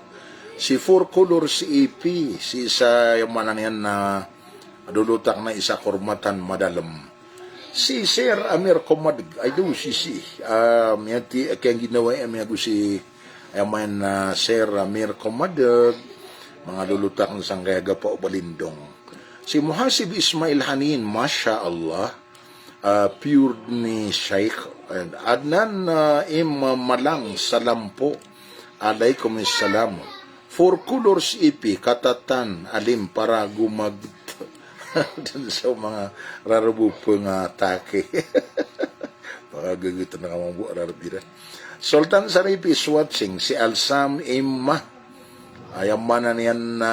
Si Four Colors E P, si isa, aya maana niyan na lolotak na isa kormatan madalm. Si Sir Amir Komadg, ay do, si, si, ah, miyati, kiyangginawai ami ago si, aya maana niyan na Sir Amir Komadg, manga lolotak na sangkaya Gapa o Balindong. Si Muhasib Ismail Hanin, masha Allah, ah, pure ni Sheikh. And Adnan, ah, Im Malang, salam po. Alaikum salam. Four Colors E P, katatan, alim para gomagt. Dn so manga rarbo pngatake. Pakagagtn ka mambo a rarb iran. Sultan Sharif is watching, si Alsam Imma. Aya maana niyan na,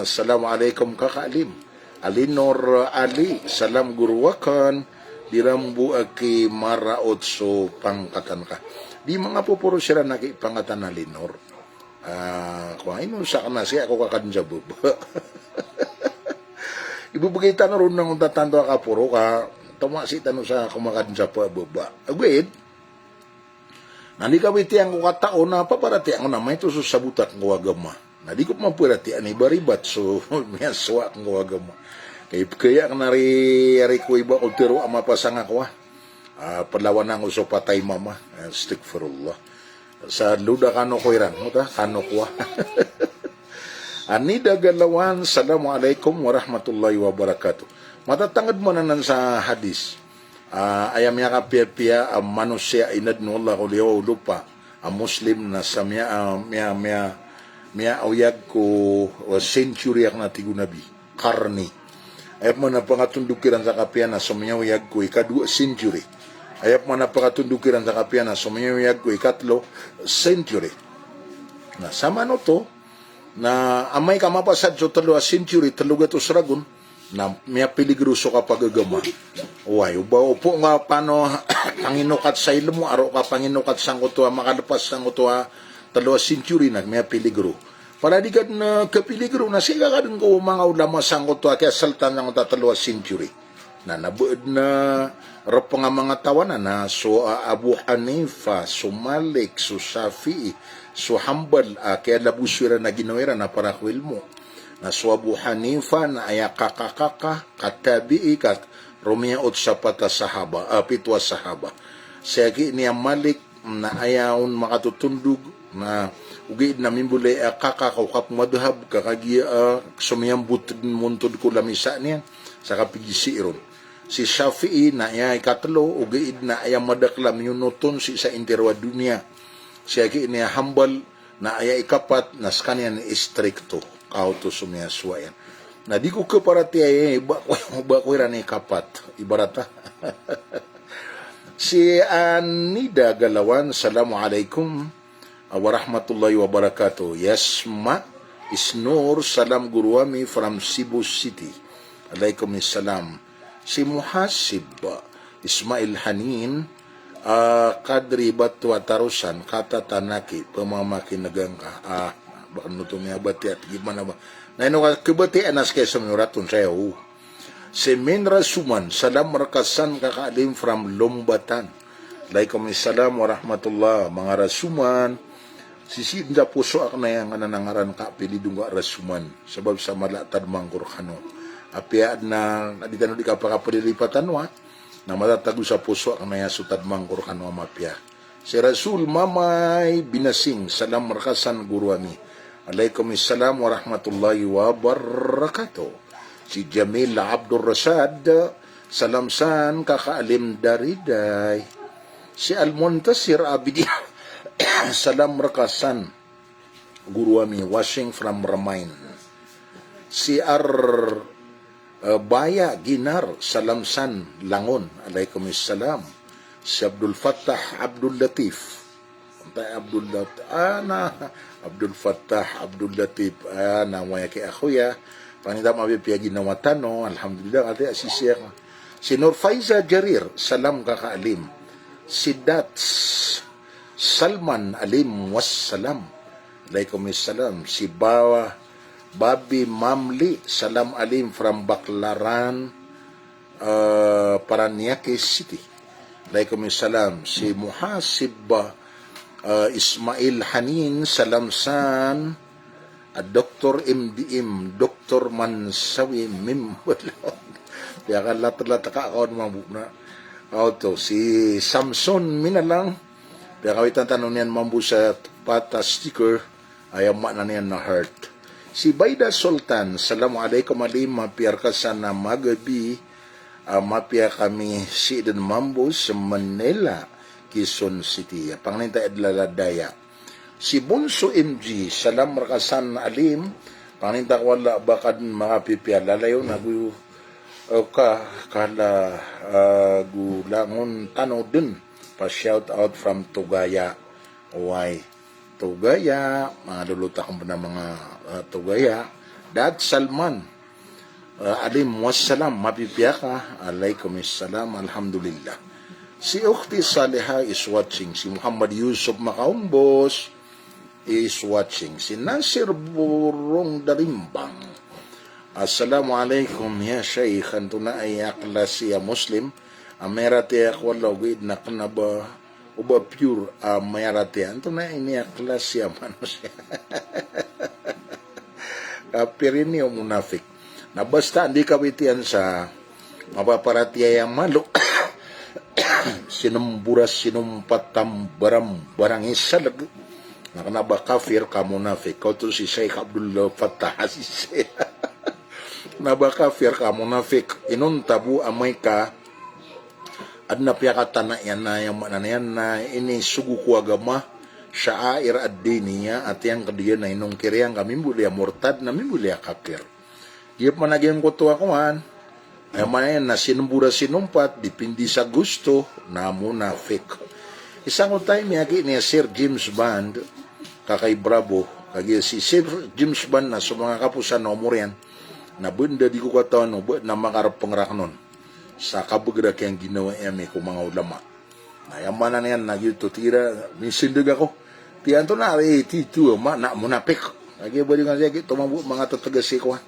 salam alaikum kaka alim. Alinor Ali, salam goro akn. Di rambo aki maraot so pangkatan ka. Di manga poporo siran aki pangkatan Alinor. Ah, kowa ino sa kna siya ako kakadn sa baba. Ibebegay tano ron na onta tanto a kaporo ka, toma sii tano sa komakadn sa pababa. Ago id, na di kawiti angko katao na paparatiyaan ko na maito so sabot akn ko agama. Na di ko maparatiyaan i baribat so miyasowa akn ko agama. Kay pkaya akn ari, ari ko iba ko tero a mapasang ako a. Ah, palawan angko so patay mama. Astaghfirullah. Sa loda kano ko iran, mota kano ko a. Anida Galawan, assalamu alaikum warahmatullahi wabarakatuh. Matatangd man anan sa hadis. Ah, aya miyakapiyapiya a manosiya inadn o Allah ko liyawaw o lopa a Muslim na sa miya, ah, miya, miya, miyaoyag ko, ah, century akn a tig o Nabi. Karni. Aya pman a pangatondog kiran sa kapiya na so miyaoyag ko ikadowa century. Aya pman a pangatondog kiran sa kapiya na so miyaoyag ko ikatlo century. Na samanoto, na amay ka mapasad so tlo a century, tlo gatos ragon, na miyapiligro so kapagagama. Oway, o ba opama pano panginokat sa ilmo, a roo ka panginokat sangkoto a makalpas sangkoto a tlo a century na miyapiligro. Para di ka dn, eh, kapiligro na sii ka kadn ko manga ulama sangkoto a kiyasaltan sangkoto a tlo a century. Na, na ba dn a rpng a manga tawanan na so, ah, Abu Hanifa, so Malik, so Shafi'i, so Hanbal, a kiyalaboso iran a ginawa iran a para ko ilmo. Na so Abu Hanifa na aya kakakaka, katabi'i, ka romiyaot sa pat a sahaba, ah, pito a sahaba. Sii aki niya Malik, na aya on makatotondog, na ogaid na mimbolay a kaka ko kapmadhab, ka kagiya, ah, somiyambot dn montod ko lamisa niyan, sa kapigisi ron. Si Shafi'i na aya ikatlo, ogaid na aya madakl a miyonot on sii sa intiro a doniya. Sii aki niya Hanbal, na aya ikapat, na skaniyan istrikto. Kaoto so miyasowa iyan. Na di ko kaparatiyaya, ba ko, ba ko iran ikapat. Ibarat a. Si Anida Galawan, assalamu alaikum warahmatullahi wabarakatuh. Yasma, Isnur, salam guru ami from Cebu City. Alaikum salam. Si Muhasib, Ismail Hanin, ah, Kadri Batu Atarusan, kata tanaki, pamamakinegangka. Ah, baka nuto miyabati at gimana ba? Na ino ka kebati anas kay sa miyoraton saya, oh. Si Min Rasuman, salam rekasan kaka Alim from Lombatan. Alaikum salam warahmatullah, manga Rasuman. Sisii den sa poso aken aya nganan a ngaran ka, pili den ko a Rasuman. Sabap sa mala a tadman ko rekano. Apiya aden a di tano di kapakapelilipatan wa, na matatago sa poso aken aya so tadman ko rekano a mapiya. Si Rasul Mamay Binasing, salam rekasan guru ami. Alaikum salam warahmatullahi wabarakatuh. Si Jamil Abdul Rasad, salam san kaka Alim Dariday. Si Al Muntasir Abidi, salam rekasan guru ami, watching from Remain. Si Ar, eh, Baya Ginar, salam san Langon. Alaikum salam. Si Abdul Fattah Abdul Latif. Antay Abdul Lat-, ah, na, Abdul Fattah Abdul Latif. Ah, na, waya ki akhuya. Pangninta mapipiya ginawa tano, alhamdulillah, kati a sisiyaka. Si Nur Faiza Jarir, salam kaka Alim. Si Dats Salman Alim, wassalam. Alaikum salam. Si Bawa Babi Mamli, salam Alim from Baclaran, eh, Paranaque City. Alaikum salam. Si Muhasib, eh, Ismail Hanin, salam san a Doktor M D M, Doktor Mansawi Mimbalog. Piyakalatlat ka kaon mambo na. Oto, si Samson Minalang. Piyakawitan tano niyan mambo sa pata sticker. Aya maana niyan na heart. Si Baida Sultan, salam alaikum Alim, mapiya rekasan a magabi, ah, mapiya kami sii den mambo sa Manila, Quezon City. Pangninta ed laladaya. Si Bonso M G, salam rekasan Alim, pangninta ko wala baka den makapipiya lalayon ago, eh, ka, kala, ah, go langon tano den. Pa shout out from Tugaya. Oway. Tugaya, manga lolot akon pen a manga, ah, Tugaya. Dad Salman. Ah, Alim, wassalam, mapipiya ka? Alaikum salam, alhamdulillah. Si Ukhti Saliha is watching. Si Muhammad Yusuf Makaumbos is watching. Si Nasir Burung Darimbang. Assalamu alaikum, ya Shaykh. Antonaa i a klasi a Muslim a mayaratiyaya ko Allah ogaid na kena ba o ba pure a mayaratiyaya. Antonaa i a klasi a manosiya a pirini o munafik. Na basta andi ka bitiyan sa mapaparatiyaya malo, sinembura sinompat a mbarambarang i saleg, na kena ba kafir ka munafik. Kaoto si Shaykh Abdul Fattah Aziz. Na ba kafir ka munafik. Inonta bo amay ka aden a piyakatana iyan na aya maana niyan na inisogo ko agama, sha'air ad-diniyah, a tiyangked iyan na inongkir iyan ka mimbaloy a murtad na mimbaloy a kafir. Giya pman a giyangkoto a kowan, aya maana niyan na sinembura sinompat, dipindi sa gusto, na munafik. Isa ko time, miyagi niya Sir James Bond, kaka i Bravo, kagiya si Sir James Bond na so manga kaposan a omor iyan, na benda di ko katawan o ba na makarepeng raknon. Sa kabegera kiyang ginawa iyan mi ko manga ulama. Na aya maana niyan na giyoto, tig iran, misindeg ako. Tig iyan, antonaa i tito a maana a munafik? Kagiya ba di nga siya giyoto mambo manga tetegas i kowan.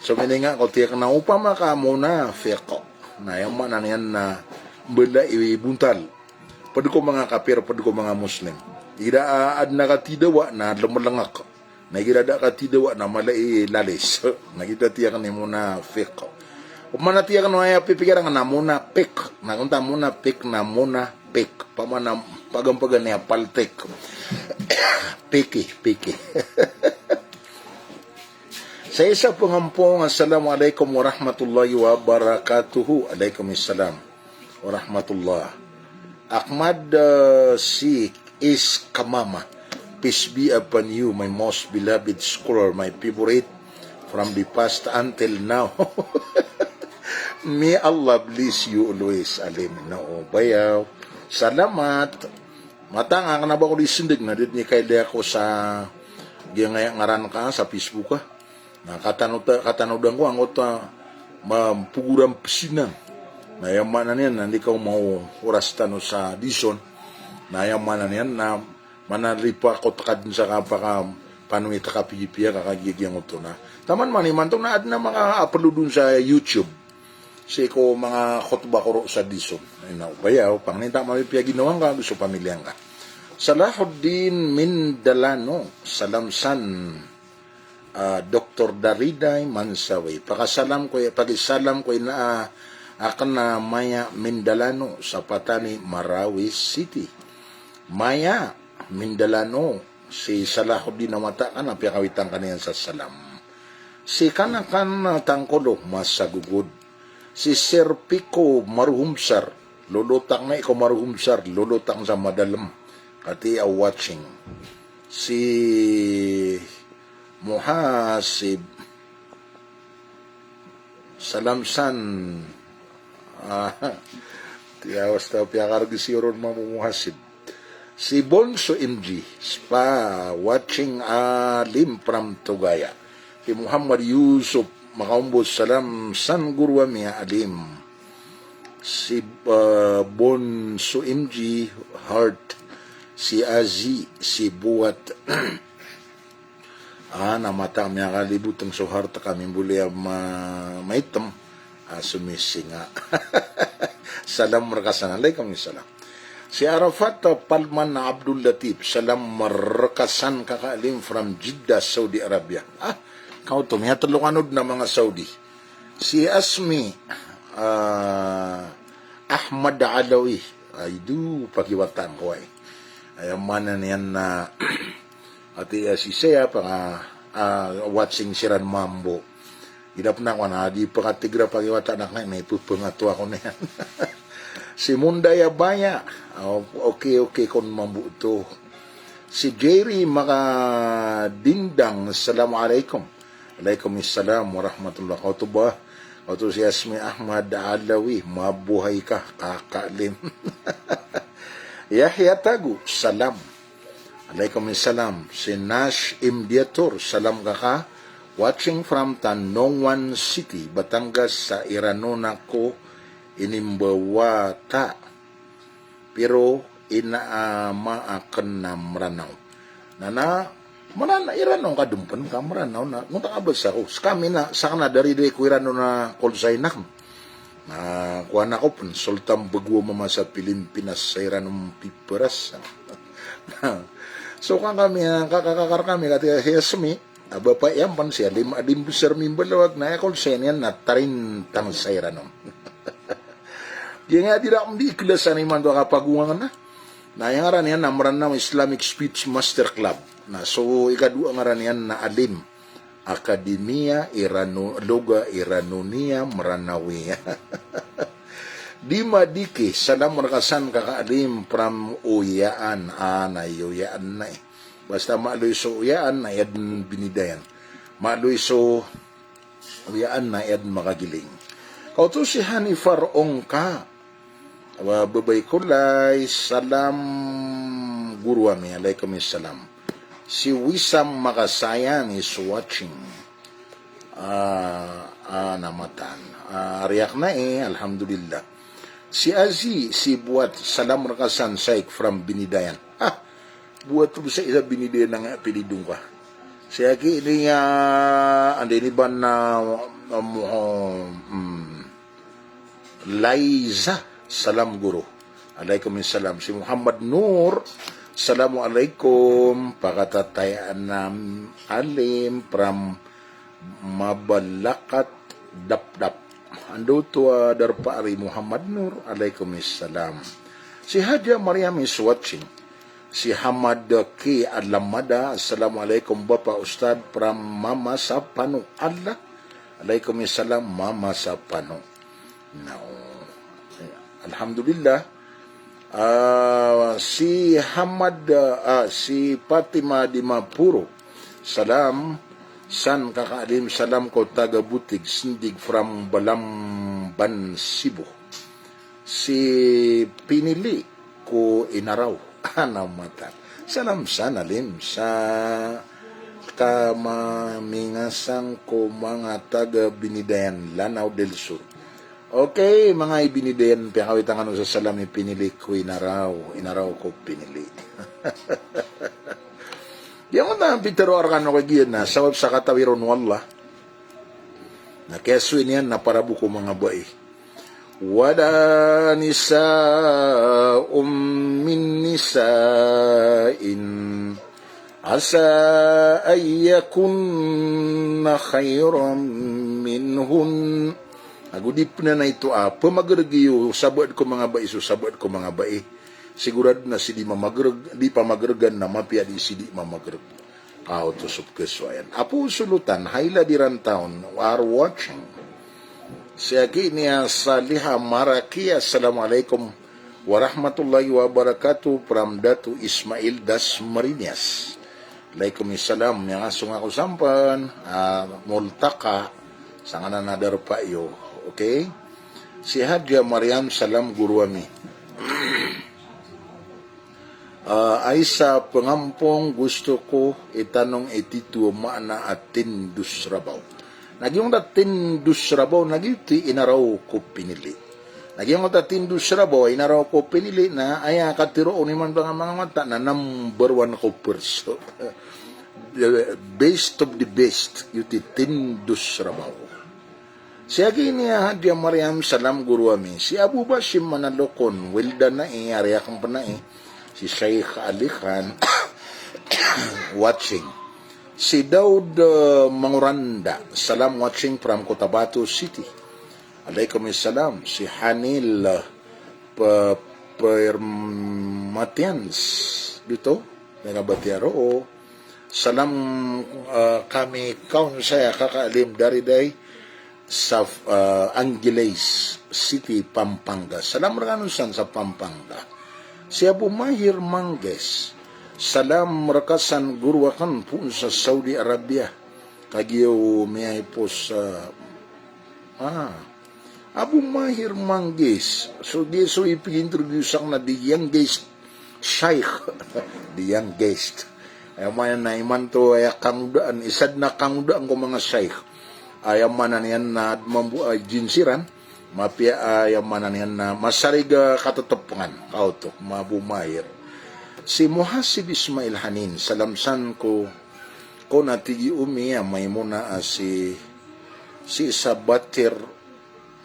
So mininga ko, tig iyan, na opama ka munafik, na aya maana niyan na mbala i bontal. Ped ko manga kafir, ped ko manga Muslim. Igira a aden a katidawa na lemelengek. Na igira da a katidawa na mala i lalis. Na giyoto a tig iyan i munafik. Opama na tig iyan o aya pipikir angka na munafik. Na konta munafik na munafik. Opama na pagampagan iyan a paltik. Piki, piki. Sa isa pengampong, assalamu alaikum warahmatullahi wabarakatuh. Alaikum salam warahmatullah. Ahmad, uh, si Is Kamama. Peace be upon you, my most beloved scholar, my favorite from the past until now. May Allah bless you always, Alim. No, bayaw. Salamat. Matang a kena ba ko di sendeg na di niyan kailay ako sa Giyangkaya ngaran ka sa Facebook ka. Na katano ta, katano dn ko angkoto a mampogoran pzinang. Na aya maana niyan na di ka omaoras tano sa dison. Na aya maana niyan na manalipa ko tkad sa kapakapanoi ta kapiyapiya ka kagiya giyangkoto na. Taman man imanto na adn a maka-upload on sa YouTube. Sii ko manga khutbah ko roo sa dison. Ino, baya, o pangnin ta mapipiya ginawa ngka, so pamilya ngka. Salahuddin Mindalano, salam san, ah, Doktor Dariday Mansawi. Pakasalam ko, pakisalam ko ina, ah, akn a Maya Mindalano, sa Patani, Marawi City. Maya Mindalano, si Salahuddin a wata ka na piyakawitan ka niyan sa salam. Si Kanakan Tangkolo, masagogod. Si Sir Pico Maruhumsar, lolotang na iko Maruhumsar, lolotang sa madalm. Kati a watching. Si Muhasib, salam san. Ah, tiyawas ta piyakarg si oron Mamo Muhasib. Si Bonso M G, spa, watching Alim from Tugaya. Si Muhammad Yusuf, makaombos salam san goro ami a Alim. Si, ah, Bonso M G, heart. Si Azi, si Buat. Ah, na mata miyakalibotan so heart kami mboli a ma-, maitm. Ah, somisinga. Salam rka san. Alaikum salam. Si Arafat Palman Abdul Latif, salam rka san kaka Alim from Jeddah, Saudi Arabia. Ah, kaoto, miyatlo kano dn a manga Saudi. Si Asmi, ah, Ahmad Alawi. Ay, do, pakiwataan ko ay. Aya maana niyan na, ati, ah, si saya pa nga, ah, watching siran mambo. Gidap na ko na, di pkatigra pakiwataan akn na, ipphangato ako niyan. Si Mundaya Baya. Oh, okay, okay, kon mambo to. Si Jerry Makadindang, assalamu alaikum. Alaikum salam warahmatullah. Kaoto ba, kaoto si Asmi Ahmad Alawi, mabuhay ka, kaka Alim. Yahya Tagu, salam. Alaikum salam. Si Nash Imdiatur, salam kaka. Watching from Tanauan City, Batangas, sa Iranon ako inimbawata. Pero ina a ama akn na Mranaw. Na, na, Mranaw, Iranon ka dn pn ka Mranaw na, ngonta ka basa ko. Skami na, sakn a Dariday ko Iranon a call sign akn. Na, kowan ako pn, Sultan Bagua Mama sa Pilimpinas, sa Iranon piperas. So, kan kami, ah, kakakar kami, kati a Asmi, a bapa iyan pn si Alim, Alim Besar Mimbalawag, na aya call sign iyan na Tarintang sa Iranon. Giyangkaya di rak mdi ikhlas a imanto a kapagowang na. Na aya ngaran iyan na Mranaw Islamic Speech Master Club. Na so ikadowa ngaran iyan na Alim. Akademiya Irano-, Loga Iranonia Mranawiya. Di madiki, salam rka san kaka Alim from Oyaan. Ah, na Oyaan na eh. Basta malo i so Oyaan na aya dn Binidayan. Malo i so Oyaan na aya dn Makagiling. Kaoto si Hanifar Ongka. Wa babay Kolay, salam goro ami, alaikum salam. Si Wisam Makasayang is watching. Ah, ah, na matan. Ah, ari akn na eh, alhamdulillah. Si Azi, si Buat, salam rka san Saik from Binidayan. Ah, Buat, o ba sa isa Binidayan a nga apelido ngka. Si aki ini, ah, anda ini ba na, um, um, Laiza, salam goro. Alaikum salam. Si Muhammad Nur, assalamu alaikum. Pakatatayaan ami Alim from Mabalakat Dapdap. Anda oto a darpa ari Muhammad Nur? Alaikum salam. Si Haja Mariam is watching. Si Hamad Ki Alamada, assalamu alaikum Bapa Ustad from Mama Sapano. Allah. Alaikum salam Mama Sapano. Now, alhamdulillah. Ah, si Hamad, ah, si Fatima Dimapuro. Salam san kaka Alim, salam ko taga Butig, Sendig from Balamban, Cebu. Si Pinili ko Inaraw. Ana mata. Salam san Alim sa Kamamingasang ko manga taga Binidayan, Lanao del Sur. Okay, manga i Binidayan, piyakawit angkano sa salam i pinili ko inaraw, inaraw ko pinili. Giyangkoto a pitero a rkano kagiya na sabap sa katawi ron o Allah na kiyasoy niyan na para bo ko manga bai. Wala nisa'un min nisa'in asa an yakunna khairan minhun. Ago di pn a ito a pamagrg iyo sabaad ko manga bai so sabaad ko manga bai. Sigurado na si di mamagrg, di pamagrgan na mapiya di si di mamagrg. Kaoto so pkhasowa iyan. Apo Solotan, Hailad i Rantaon, are watching. Sii aki niya Saliha Maraki, assalamu alaikum warahmatullahi wabarakatuh, from Dato Ismail Das Marinas. Alaikum salam, miyangasong ako sampn, ah, Multaka, sangkanan a darpa iyo, okay? Si Hadja Mariam, salam guro ami. Ah, ay sa pngampong gusto ko itanong i tito a maana a tindos rabaw. Na giyangkoto a tindos rabaw na giyoto i inaraw ko pinili. Na giyangkoto a tindos rabaw a inaraw ko pinili na aya katharo on imanto a manga wata na number one ko perso. The best of the best, giyoto i tindos rabaw. Sii aki niya Hadja Mariam, salam guro ami. Si Abu Bashim Manalokon, Wildan na i, ari akn pn na i. Si Sheikh Ali Khan, watching. Si Daud, eh, Mangoranda, salam, watching from Cotabato City. Alaikum salam. Si Hanil, eh, Pe-, Permatians, dito, Megabatiaro. Salam, eh, kami kaon saya Kaka Alim Dariday sa, eh, Angeles City, Pampanga. Salam rkano san sa Pampanga. Si Abu Mahir Mangges. Salam rka san guro akn poon sa Saudi Arabia. Kagiya o miyaipos sa, ah, Abu Mahir Mangges. So, di so ipig-introduce akn na the youngest Shaykh. The youngest. Aya maana na imanto aya kangodaan, isa dn a kangodaan ko manga shaykh. Aya maana niyan na mambo a jinsiran, mapiya aya maana niyan na masarig a katetepngan. Kaoto, ma Abu Mahir. Si Muhasib Ismail Hanin, salam san ko, ko na tigi Umi a Maimuna a si, si Sabatir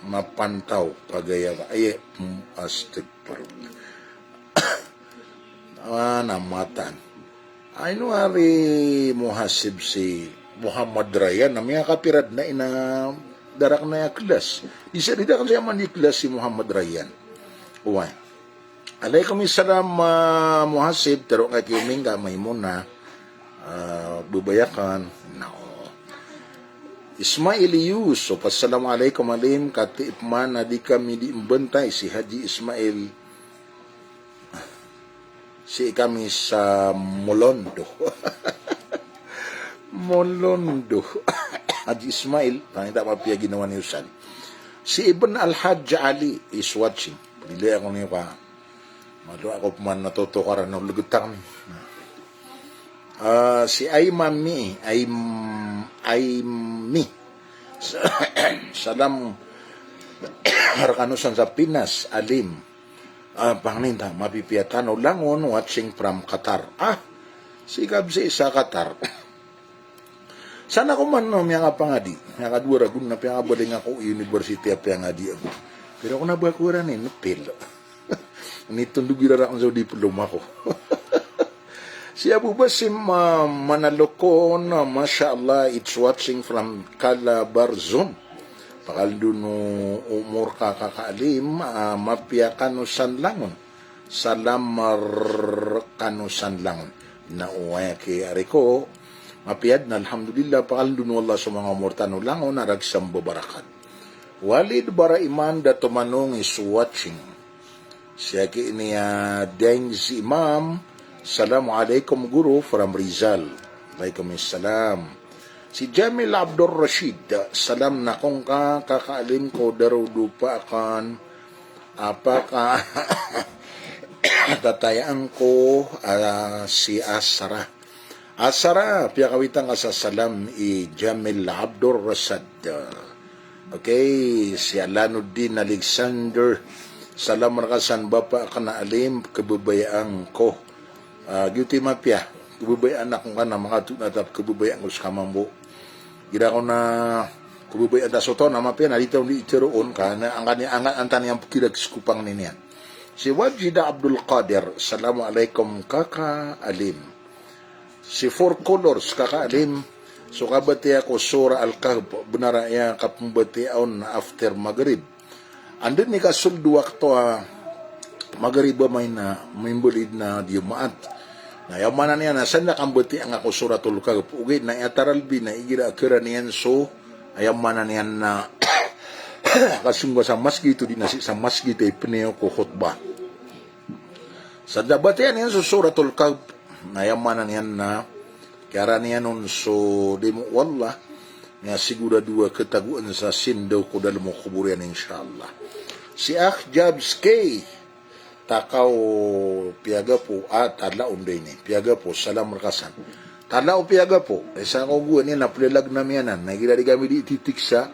Mapantaw, Pagayara. Ay, mm, astagfirullah. Ah, na matan. Ay, no ari Muhasib si Muhammad Ryan, na miyakapira dn a ina darak na iya klas. Di sa di darak sa iya man di klas si Muhammad Ryan. Oway. Alaikum salam, ah, Muhasib, tero ngka ki Umi ngka Maimuna. Ah, bebay akn. No. Ismail Yusuf, assalamu alaikum Alim, kati pman a di kami di mbantay si Haji Ismail. Sii kami sa Molondo. Molondo. Haji Ismail, tangita mapiya ginawa niyo san. Si Ibn Al-Hajj Ali is watching. Pagilay ako niyo ka. Malo ako pman na totokaran o legetang. Ah, si Aimami, Aim-, Aimi. Salam rkano san sa Pinas, Alim. Ah, pangnin ta, mapipiya tano langon, watching from Qatar. Ah, si Kabsi sa Qatar. San ako man, no, miyakapangadi. Miyakadowa ragon na piyakabaling ako university a piyangadi ako. Pero ako na ba ko iran i, na-fail. Nitondog iran rakn so diploma ko. Si Abu Basim, ah, Manalokon, ah, masha Allah, it's watching from Calabarzon. Pakaldo o omor ka, Kaka Alim, ah, mapiya kano san langon. Salam rkano san langon. Na oway aki ari ko, mapiya dn, alhamdulillah, pakaldo o Allah so manga omor tano langon a ragsam babarakat. Walid Baraiman Dato Manong is watching. Sii aki niya Daing si Imam, Assalamu alaikum guro from Rizal. Alaikum salam. Si Jamil Abdul Rashid, salam na ko ngka, Kaka Alim ko Darodopa akan, apaka tatayaan ko, ah, si Asra. Asar a piyakawitan ka sa salam i Jamil Abdul Rasad. Okay, si Alanuddin Alexander. Salam rka san bapa akn a alim, khababayaan ko. Ah, giyoto i mapiya. Khababayaan akn ka na makatona ta pkhababayaan ko ska mambo. Igira ko na khababayaan ta so taw na mapiya na di taw di itero on ka na angkani angan antan iyan pkira ki skopang niyan. Si Wajida Abdul Qadir, Assalamu alaikum kaka alim. Si Four Colors, kaka alim, so kabatiya ko Surah Al-Kahf, bnar a aya kapmbatiya on after Maghrib. Anda i kasold o wakto a Maghrib a main a, mimbalid na Jumaat. Na aya maana niyan na san da kambatiya nga ko Suratul Kahf. Ogaid na aya taralbi na igira a kharan iyan so, aya maana niyan na kasong ka sa masgit o di na sii sa masgit a ipneo ko khutbah. Sa da batiya niyan so Suratul Kahf, na aya maana niyan na kiyarani iyan on so dimo o Allah, na sigurado a khatagoan sa sindaw ko dalm o kobor iyan, insha Allah. Si Akh Jabs K, Takaw Piyagapo, ah, Tadlaw Onday ni Piyagapo, salam rka san. Tadlaw Piyagapo, isa ko gowani na plalag ami anan, na igira di kami di titiksa,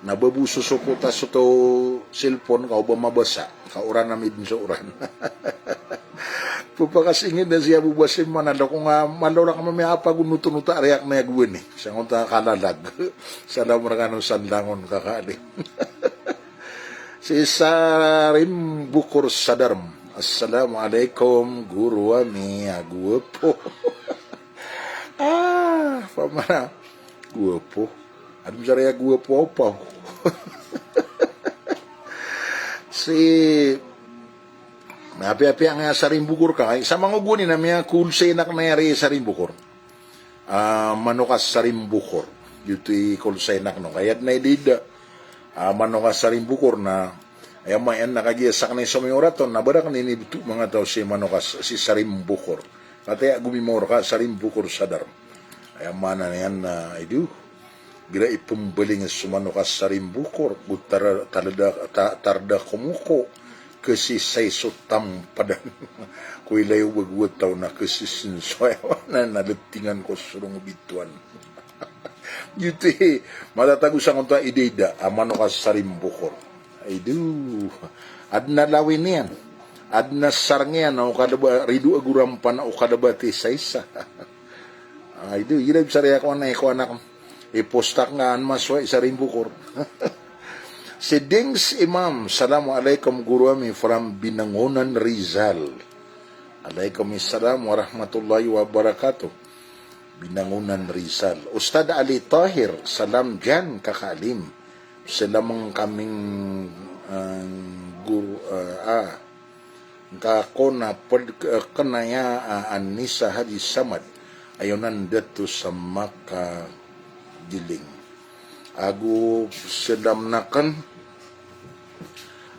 na ba bo sosokota so taw cellphone ka o ba mabasa, ka oran ami dn so oran. Pphakasingid na si Abu Basim man a da ko nga malo rka mamiya a pagonotonota a riyak na aya gowani. Sangoto a kalalag. Salam rka on san langon kaka alim. Si Sarim Bukor Sadarm. Assalamu alaikum, goro ami a gowapo. Ah, pamana. Gowapo. Adn sa aya gowapo o paw. Si, na apiya-apiya nga Sarim Bukor ka. Sa manga gowani na miyakolsay akn a aya Sarim Bukor. Ah, Manoka Sarim Bukor. Giyoto i kolsay akn on. Ka aya dn a idida. Ah, Manoka Sarim Bukor na, aya maana na kagiya sakn i somiyorat on, na ba rakn inibto o manga taw si Manoka s-, si Sarim Bukor. Kataya gomimawr ka Sarim Bukor Sadarm. Aya maana niyan na, ido. Igira ipmbaling so Manoka Sarim Bukor, go tar-, talada-, ta-, tarda komoko. Khasisay so tampadan. Ko ilay o ba gowat taw na khasisn so aya maana na ltingan ko sorong o bitowan. Giyoto i matatago sangoto a idida a Manoka Sarim Bukor. Ido. Adn a lawin iyan. Adn a sarng iyan, o kada ba rido a gorampan o kada ba ti saisa. Ah, ido, igira bisa aya ko anak, ko anak. Ipost akn nga an masowa i Sarim Bukor. Si Dings Imam, Assalamu alaikum goro ami from Binangonan, Rizal. Alaikum assalam warahmatullahi wabarakatuh. Binangonan, Rizal. Ustadh Ali Tahir, salam dyan kaka alim. Salam kami, ah, goro, ah, ah. Ngka kon a pd, eh, kn aya a Anisa Haji Samad, ayonan dato sa makagiling. Ago salam akn.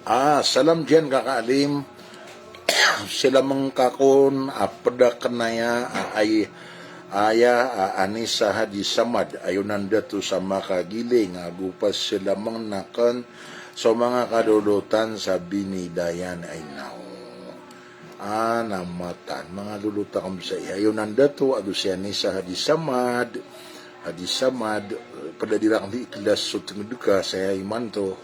Ah, salam dyan kaka alim. Salam ngka kon a pd a kn aya a ay Aya a Anisa Haji Samad, ayonan dato sa makagiling, ago pasalamn akn so manga kalolotan sa Binidayan Ainaw. Ah, na matan, manga lolot akn sa iya, ayonan dato, ago si Anisa Haji Samad, Haji Samad, eh, pd a di rakn di ikhlas so tngd ka, sa iya imanto.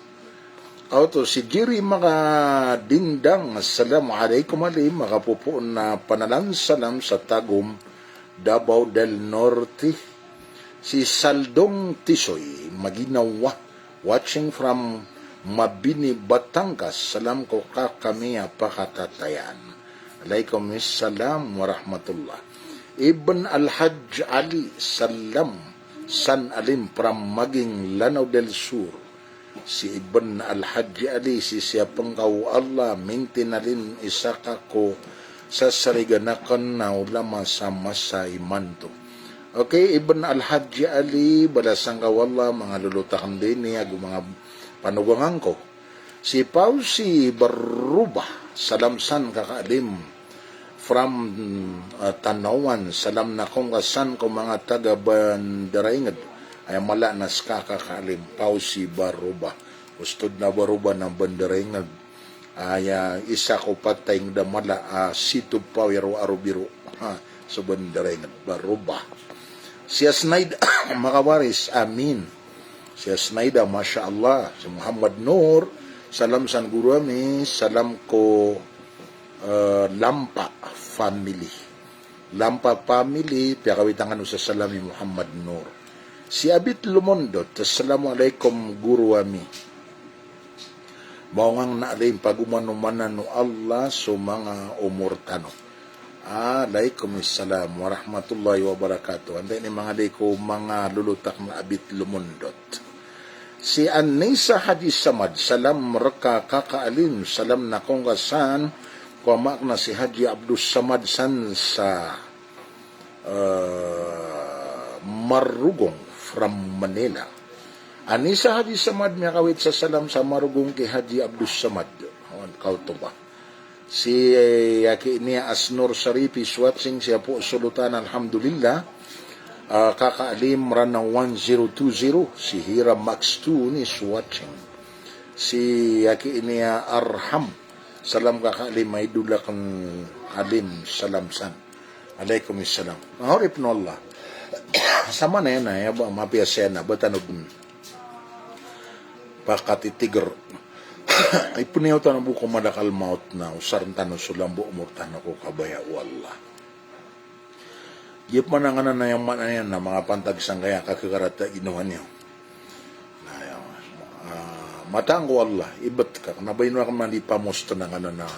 Oto, si Jerry Makadindang, Assalamu alaikum alim, makapopoon a panalan salam sa Tagum, Davao del Norte, si Saldong Tisoy, Maginawa, watching from Mabini, Batangas, salam ko kaka ami a pakatatayaan. Alaikum assalam warahmatullah. Ibn Al-Hajj Ali, salam san alim from Maging, Lanao del Sur. Si Ibn Al-Hajj Ali, sisiyapn ka o Allah, mintinalin isa ka ko sasarigan akn a ulama sa masa imanto. Okay, Ibn Al-Hajj Ali, balasan ka o Allah, manga lolot akn dn ini, ago manga panogangan ko. Si Pausi Baruba, salam san kaka alim. From, ah, Tanauan, salam na kon ka san ko manga taga Bandar Inged. Aya mala na ska kaka alim, Pausi Baruba. Ustod na Baruba na Bandar Inged. Aya isa ko patay ngd a mala, ah, Situ Pawiro Arobiro. Ha, So ba niyan da ray ngd ba Roba. Si Asnaida Makawaris, amin. Si Asnaida, masha Allah. Si Muhammad Nur, salam san guru ami, salam ko, eh, Lampa family. Lampa family, piyakawitan kano sa salam i Muhammad Nur. Si Abit Lumondot, assalamu alaikum guru ami. Maong angn a alim, pagomanomanan o Allah so manga omor tano. Alaikum salam warahmatullahi wabarakatuh. Antai ini manga alim ko manga lolot akn a Abit Lumondot. Si Anisa Haji Samad, salam rka kaka alim, salam na kongka san ko ama akn a si Haji Abdus Samad san sa, eh, Marugong from Manila. Anisa Haji Samad miyakawit sa salam sa Marugong ki Haji Abdus Samad. Awan, kaoto ba. Si, eh, aki ini a Asnor Saripi is watching, si Apo Sulutan, alhamdulillah. Ah, kaka alim, Rana one zero two zero, si Hira Max two ni is watching. Si aki ini a Arham, salam kaka alim, idol akn alim, salam san. Alaikum salam. Manga oripn o Allah. Sa maana iyan na, aya ba, mapiya sa iyan na, ba tano dn pakatitigr. Ipniyaw tano bo ko malakal maot na osarn tano so lambo omor tano ko kabaya o Allah. Giya pman a nganan a aya maana niyan na manga pantag sangkaya a kakharata a ginawa niyo. Na aya, ah, mataan ko Allah, ibt ka, kna ba ino akn man di pamost a nganan a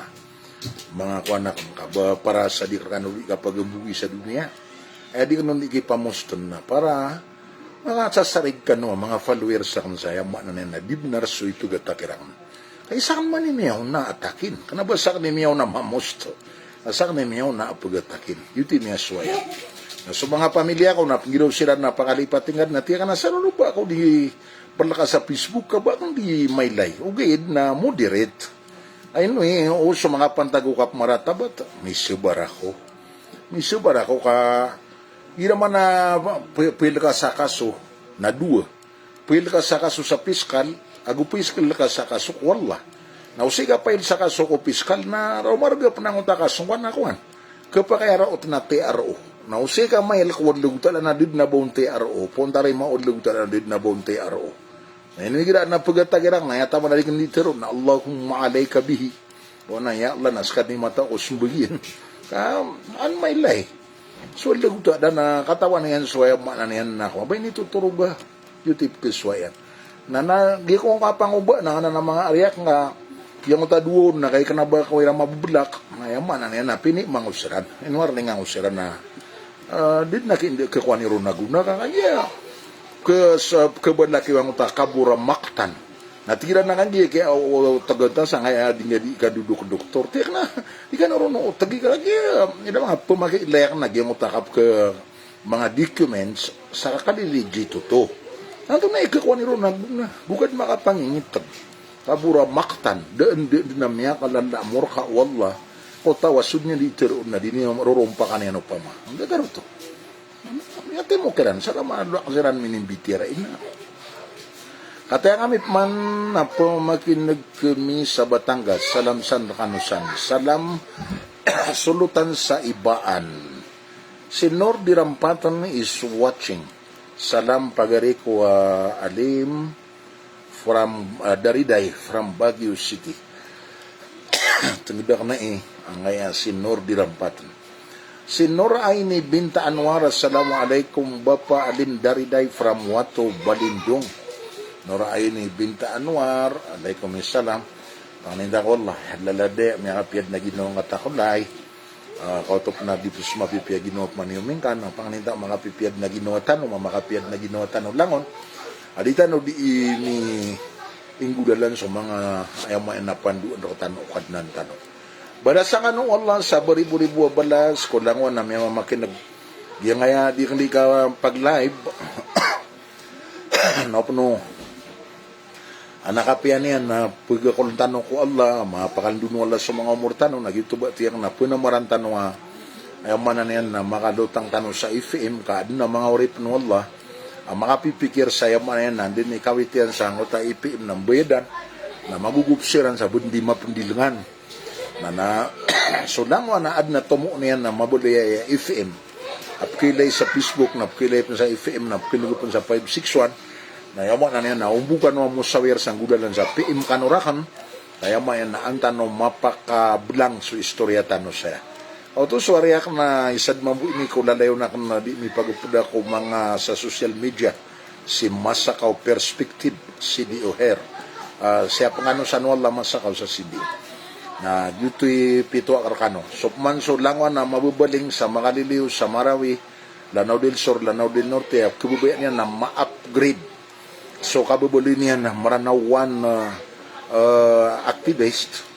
manga kowan akn ka ba para sa di rkano di kapagmbogi sa doniya. Aya di kano di kipamost na para manga sasarig kano, manga followers akn sa aya maana niyan na di bnar so ipgatak iran. Ka isa akn man i miyaona a takin. Kna ba sakn i miyaona mamost. Sakn i miyaona a pgatakin. Giyoto i miyasowa iyan. Na so manga pamilya ko na pnggiraw siran na pakalipat ingd na tig iyan a sa roo ba ako di plka sa Facebook ka ba akn di mailay. Ogaid na moderate. Ay no, eh, o so manga pantag o kapmaratabat, misabar ako. Misabar ako ka, igira man a p-, plka sa kaso, na dowa. Plka sa kaso sa piskal, ago plka sa kaso ko Allah. Na o sii ka file sa kaso ko piskal, na roo marga pn angkoto a kaso ngka na kowan. Khapakay a raot na T R O. Na o sii ka mail ko Allahu Ta'ala na di dn a ba on T R O. Poon ta rima o Allahu Ta'ala na di dn a ba on T R O. Na ino igira na pgatag iran, na aya taman a di kn di tharoon na Allahumma alayka bihi. O na, ya Allah, na ska dn i matao ko smbag iyan. Ka, an mailay. So Allahu Ta'ala na katawan iyan so aya maana niyan na ko. Ba ini totoro ba? Giyoto i pkhasowa iyan. Na, na, giya ko kapangoba, na, na, na manga ariya akn ka, giyangkoto a dowa on na, ka ikna ba ko iran mabblag, na aya maana niyan na pini mangosran. Ino arni ngangosran na, ah, di dn a ki-, khakowa niyo ron a gona, ka, kagiya, kha-, sa-, khabalaki o angkoto a kabura maqtan. Na tig iran a kagiya, ki-, o, o, tagan ta sangkaya di nga di kadodok doktor. Tig iran a, di kano ron o, tagi ka, kagiya, ino manga pmakiilay akn a giyangkoto a kap-, kha-, manga documents sa kakaliliji oto. Antonaa i khakowa niyo ron a gona, go ka dn makapangingitb. Kabura maqtan, da dn, da dn a miyakalala a morka o Allah ko taw a so dn iyan di tharoon na di niyan rorompakan iyan opama. Anda tharoon oto? Miyatimo kiran, sa ka maana a loks iran minimbitiyarai na. Kataya kami pman a pmakin'g kami sa Batangas, salam san rkano san. Salam solotan sa Ibaan. Si Nor Dirampatan is watching. Salam pagari ko, ah, alim from, ah, Dariday from Baguio City. Tngd akn i, angkaya si Nor Dirampatan. Si Nor Aini Binta Anwar, assalamu alaikum, Bapa Alim Dariday from Wato, Balindong. Nor Aini Binta Anwar, alaikum salam. Pangninta ko Allah, lala di, miyakapiya dn a ginawa ngka ta ko lay. Ah, kaoto pn a di pn so mapipiya a ginawa pman iyo mingkan, pangninta ko makapipiya dn a ginawa tano, ma-, makapiya dn a ginawa tano langon. A di tano di ini inggolalan so manga aya maana a pandoan rktano o Kadnan tano. Balasan kano o Allah sa baribo-ribo a balas ko langon a miyamamakin'g. Giyangkaya di kn di kapag-live. Na opama a na kapiya niyan na pgakoln tano ko Allah, mapakalndo o Allah so manga omor tano, na giyoto ba tiyak na pnamaran tano a, aya maana niyan na makalotang tano sa F M, ka adn a manga oripn o Allah a makapipikir sa, aya maana niyan na anda i kawit iyan sa anggota F M na mbayadan, na magogop siran sa ba dn di mapndilngan. Na, na, So langon a adn a tomo niyan na mabaloy a F M a pkhailay sa Facebook, na pkhailay pn sa F M, na pkhailay pn sa five six one, na aya maana niyan na o bo kano a mosawir sa nggolalan sa P M kano rakn, na aya maana niyan na an tano mapakablang so istorya tano saya. Oto so ari akn na isa dn mambo ini ko lalayon akn na di mipagpda ko manga sa social media, si Masakaw Perspective, C D O Hair. Ah, siyapn kano san o Allah Masakaw sa C D O. Na giyoto i pito akn rkano. So pman so langon a mababaling sa Makaliliyo, sa Marawi, Lanao del Sur, Lanao del Norte, a kababaya niyan na ma-upgrade so kababaloy niyan na Maranao One, ah, ah, activist.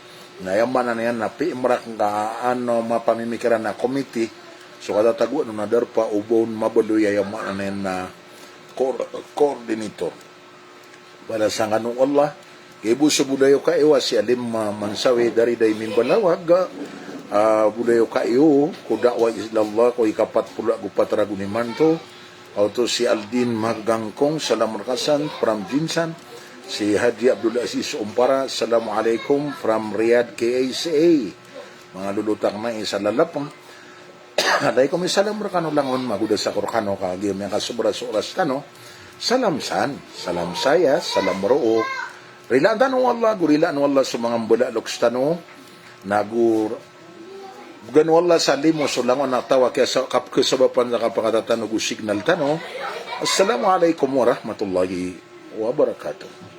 Na aya maana niyan na P M rakn ka an o mapamimikiran a committee, so katatagoan on na darpa o ba on mabaloy, aya maana niyan na co-, coordinator. Balasan kano o Allah. Giya bo so bolayoka iyo a si Alim, ah, Mansawi, Darida i Mimbalawag, ah, bolayoka iyo ko da'wah ila Allah ko ikapat polo ago pat ragon imanto. Oto si Aldin Magangkong, salam rka san from Jinsan. Si Haji Abdul Aziz Ompara, assalamu alaikum from Riyadh, K S A. Manga lolot akn i sa Lalapang. Alaikum salam rkano langon, magodas ako rkano ka giya miyakasobra so oras tano. Salam san, salam saya, salam roo. Rilaan tano o Allah, go rilaan o Allah so manga mbala a loks tano. Na go bgan o Allah sa limo so langon a taw a kiyasa-, kap-, kasabapan sa kapakata tano go signal tano. Assalamu alaikum warahmatullahi wabarakatuh.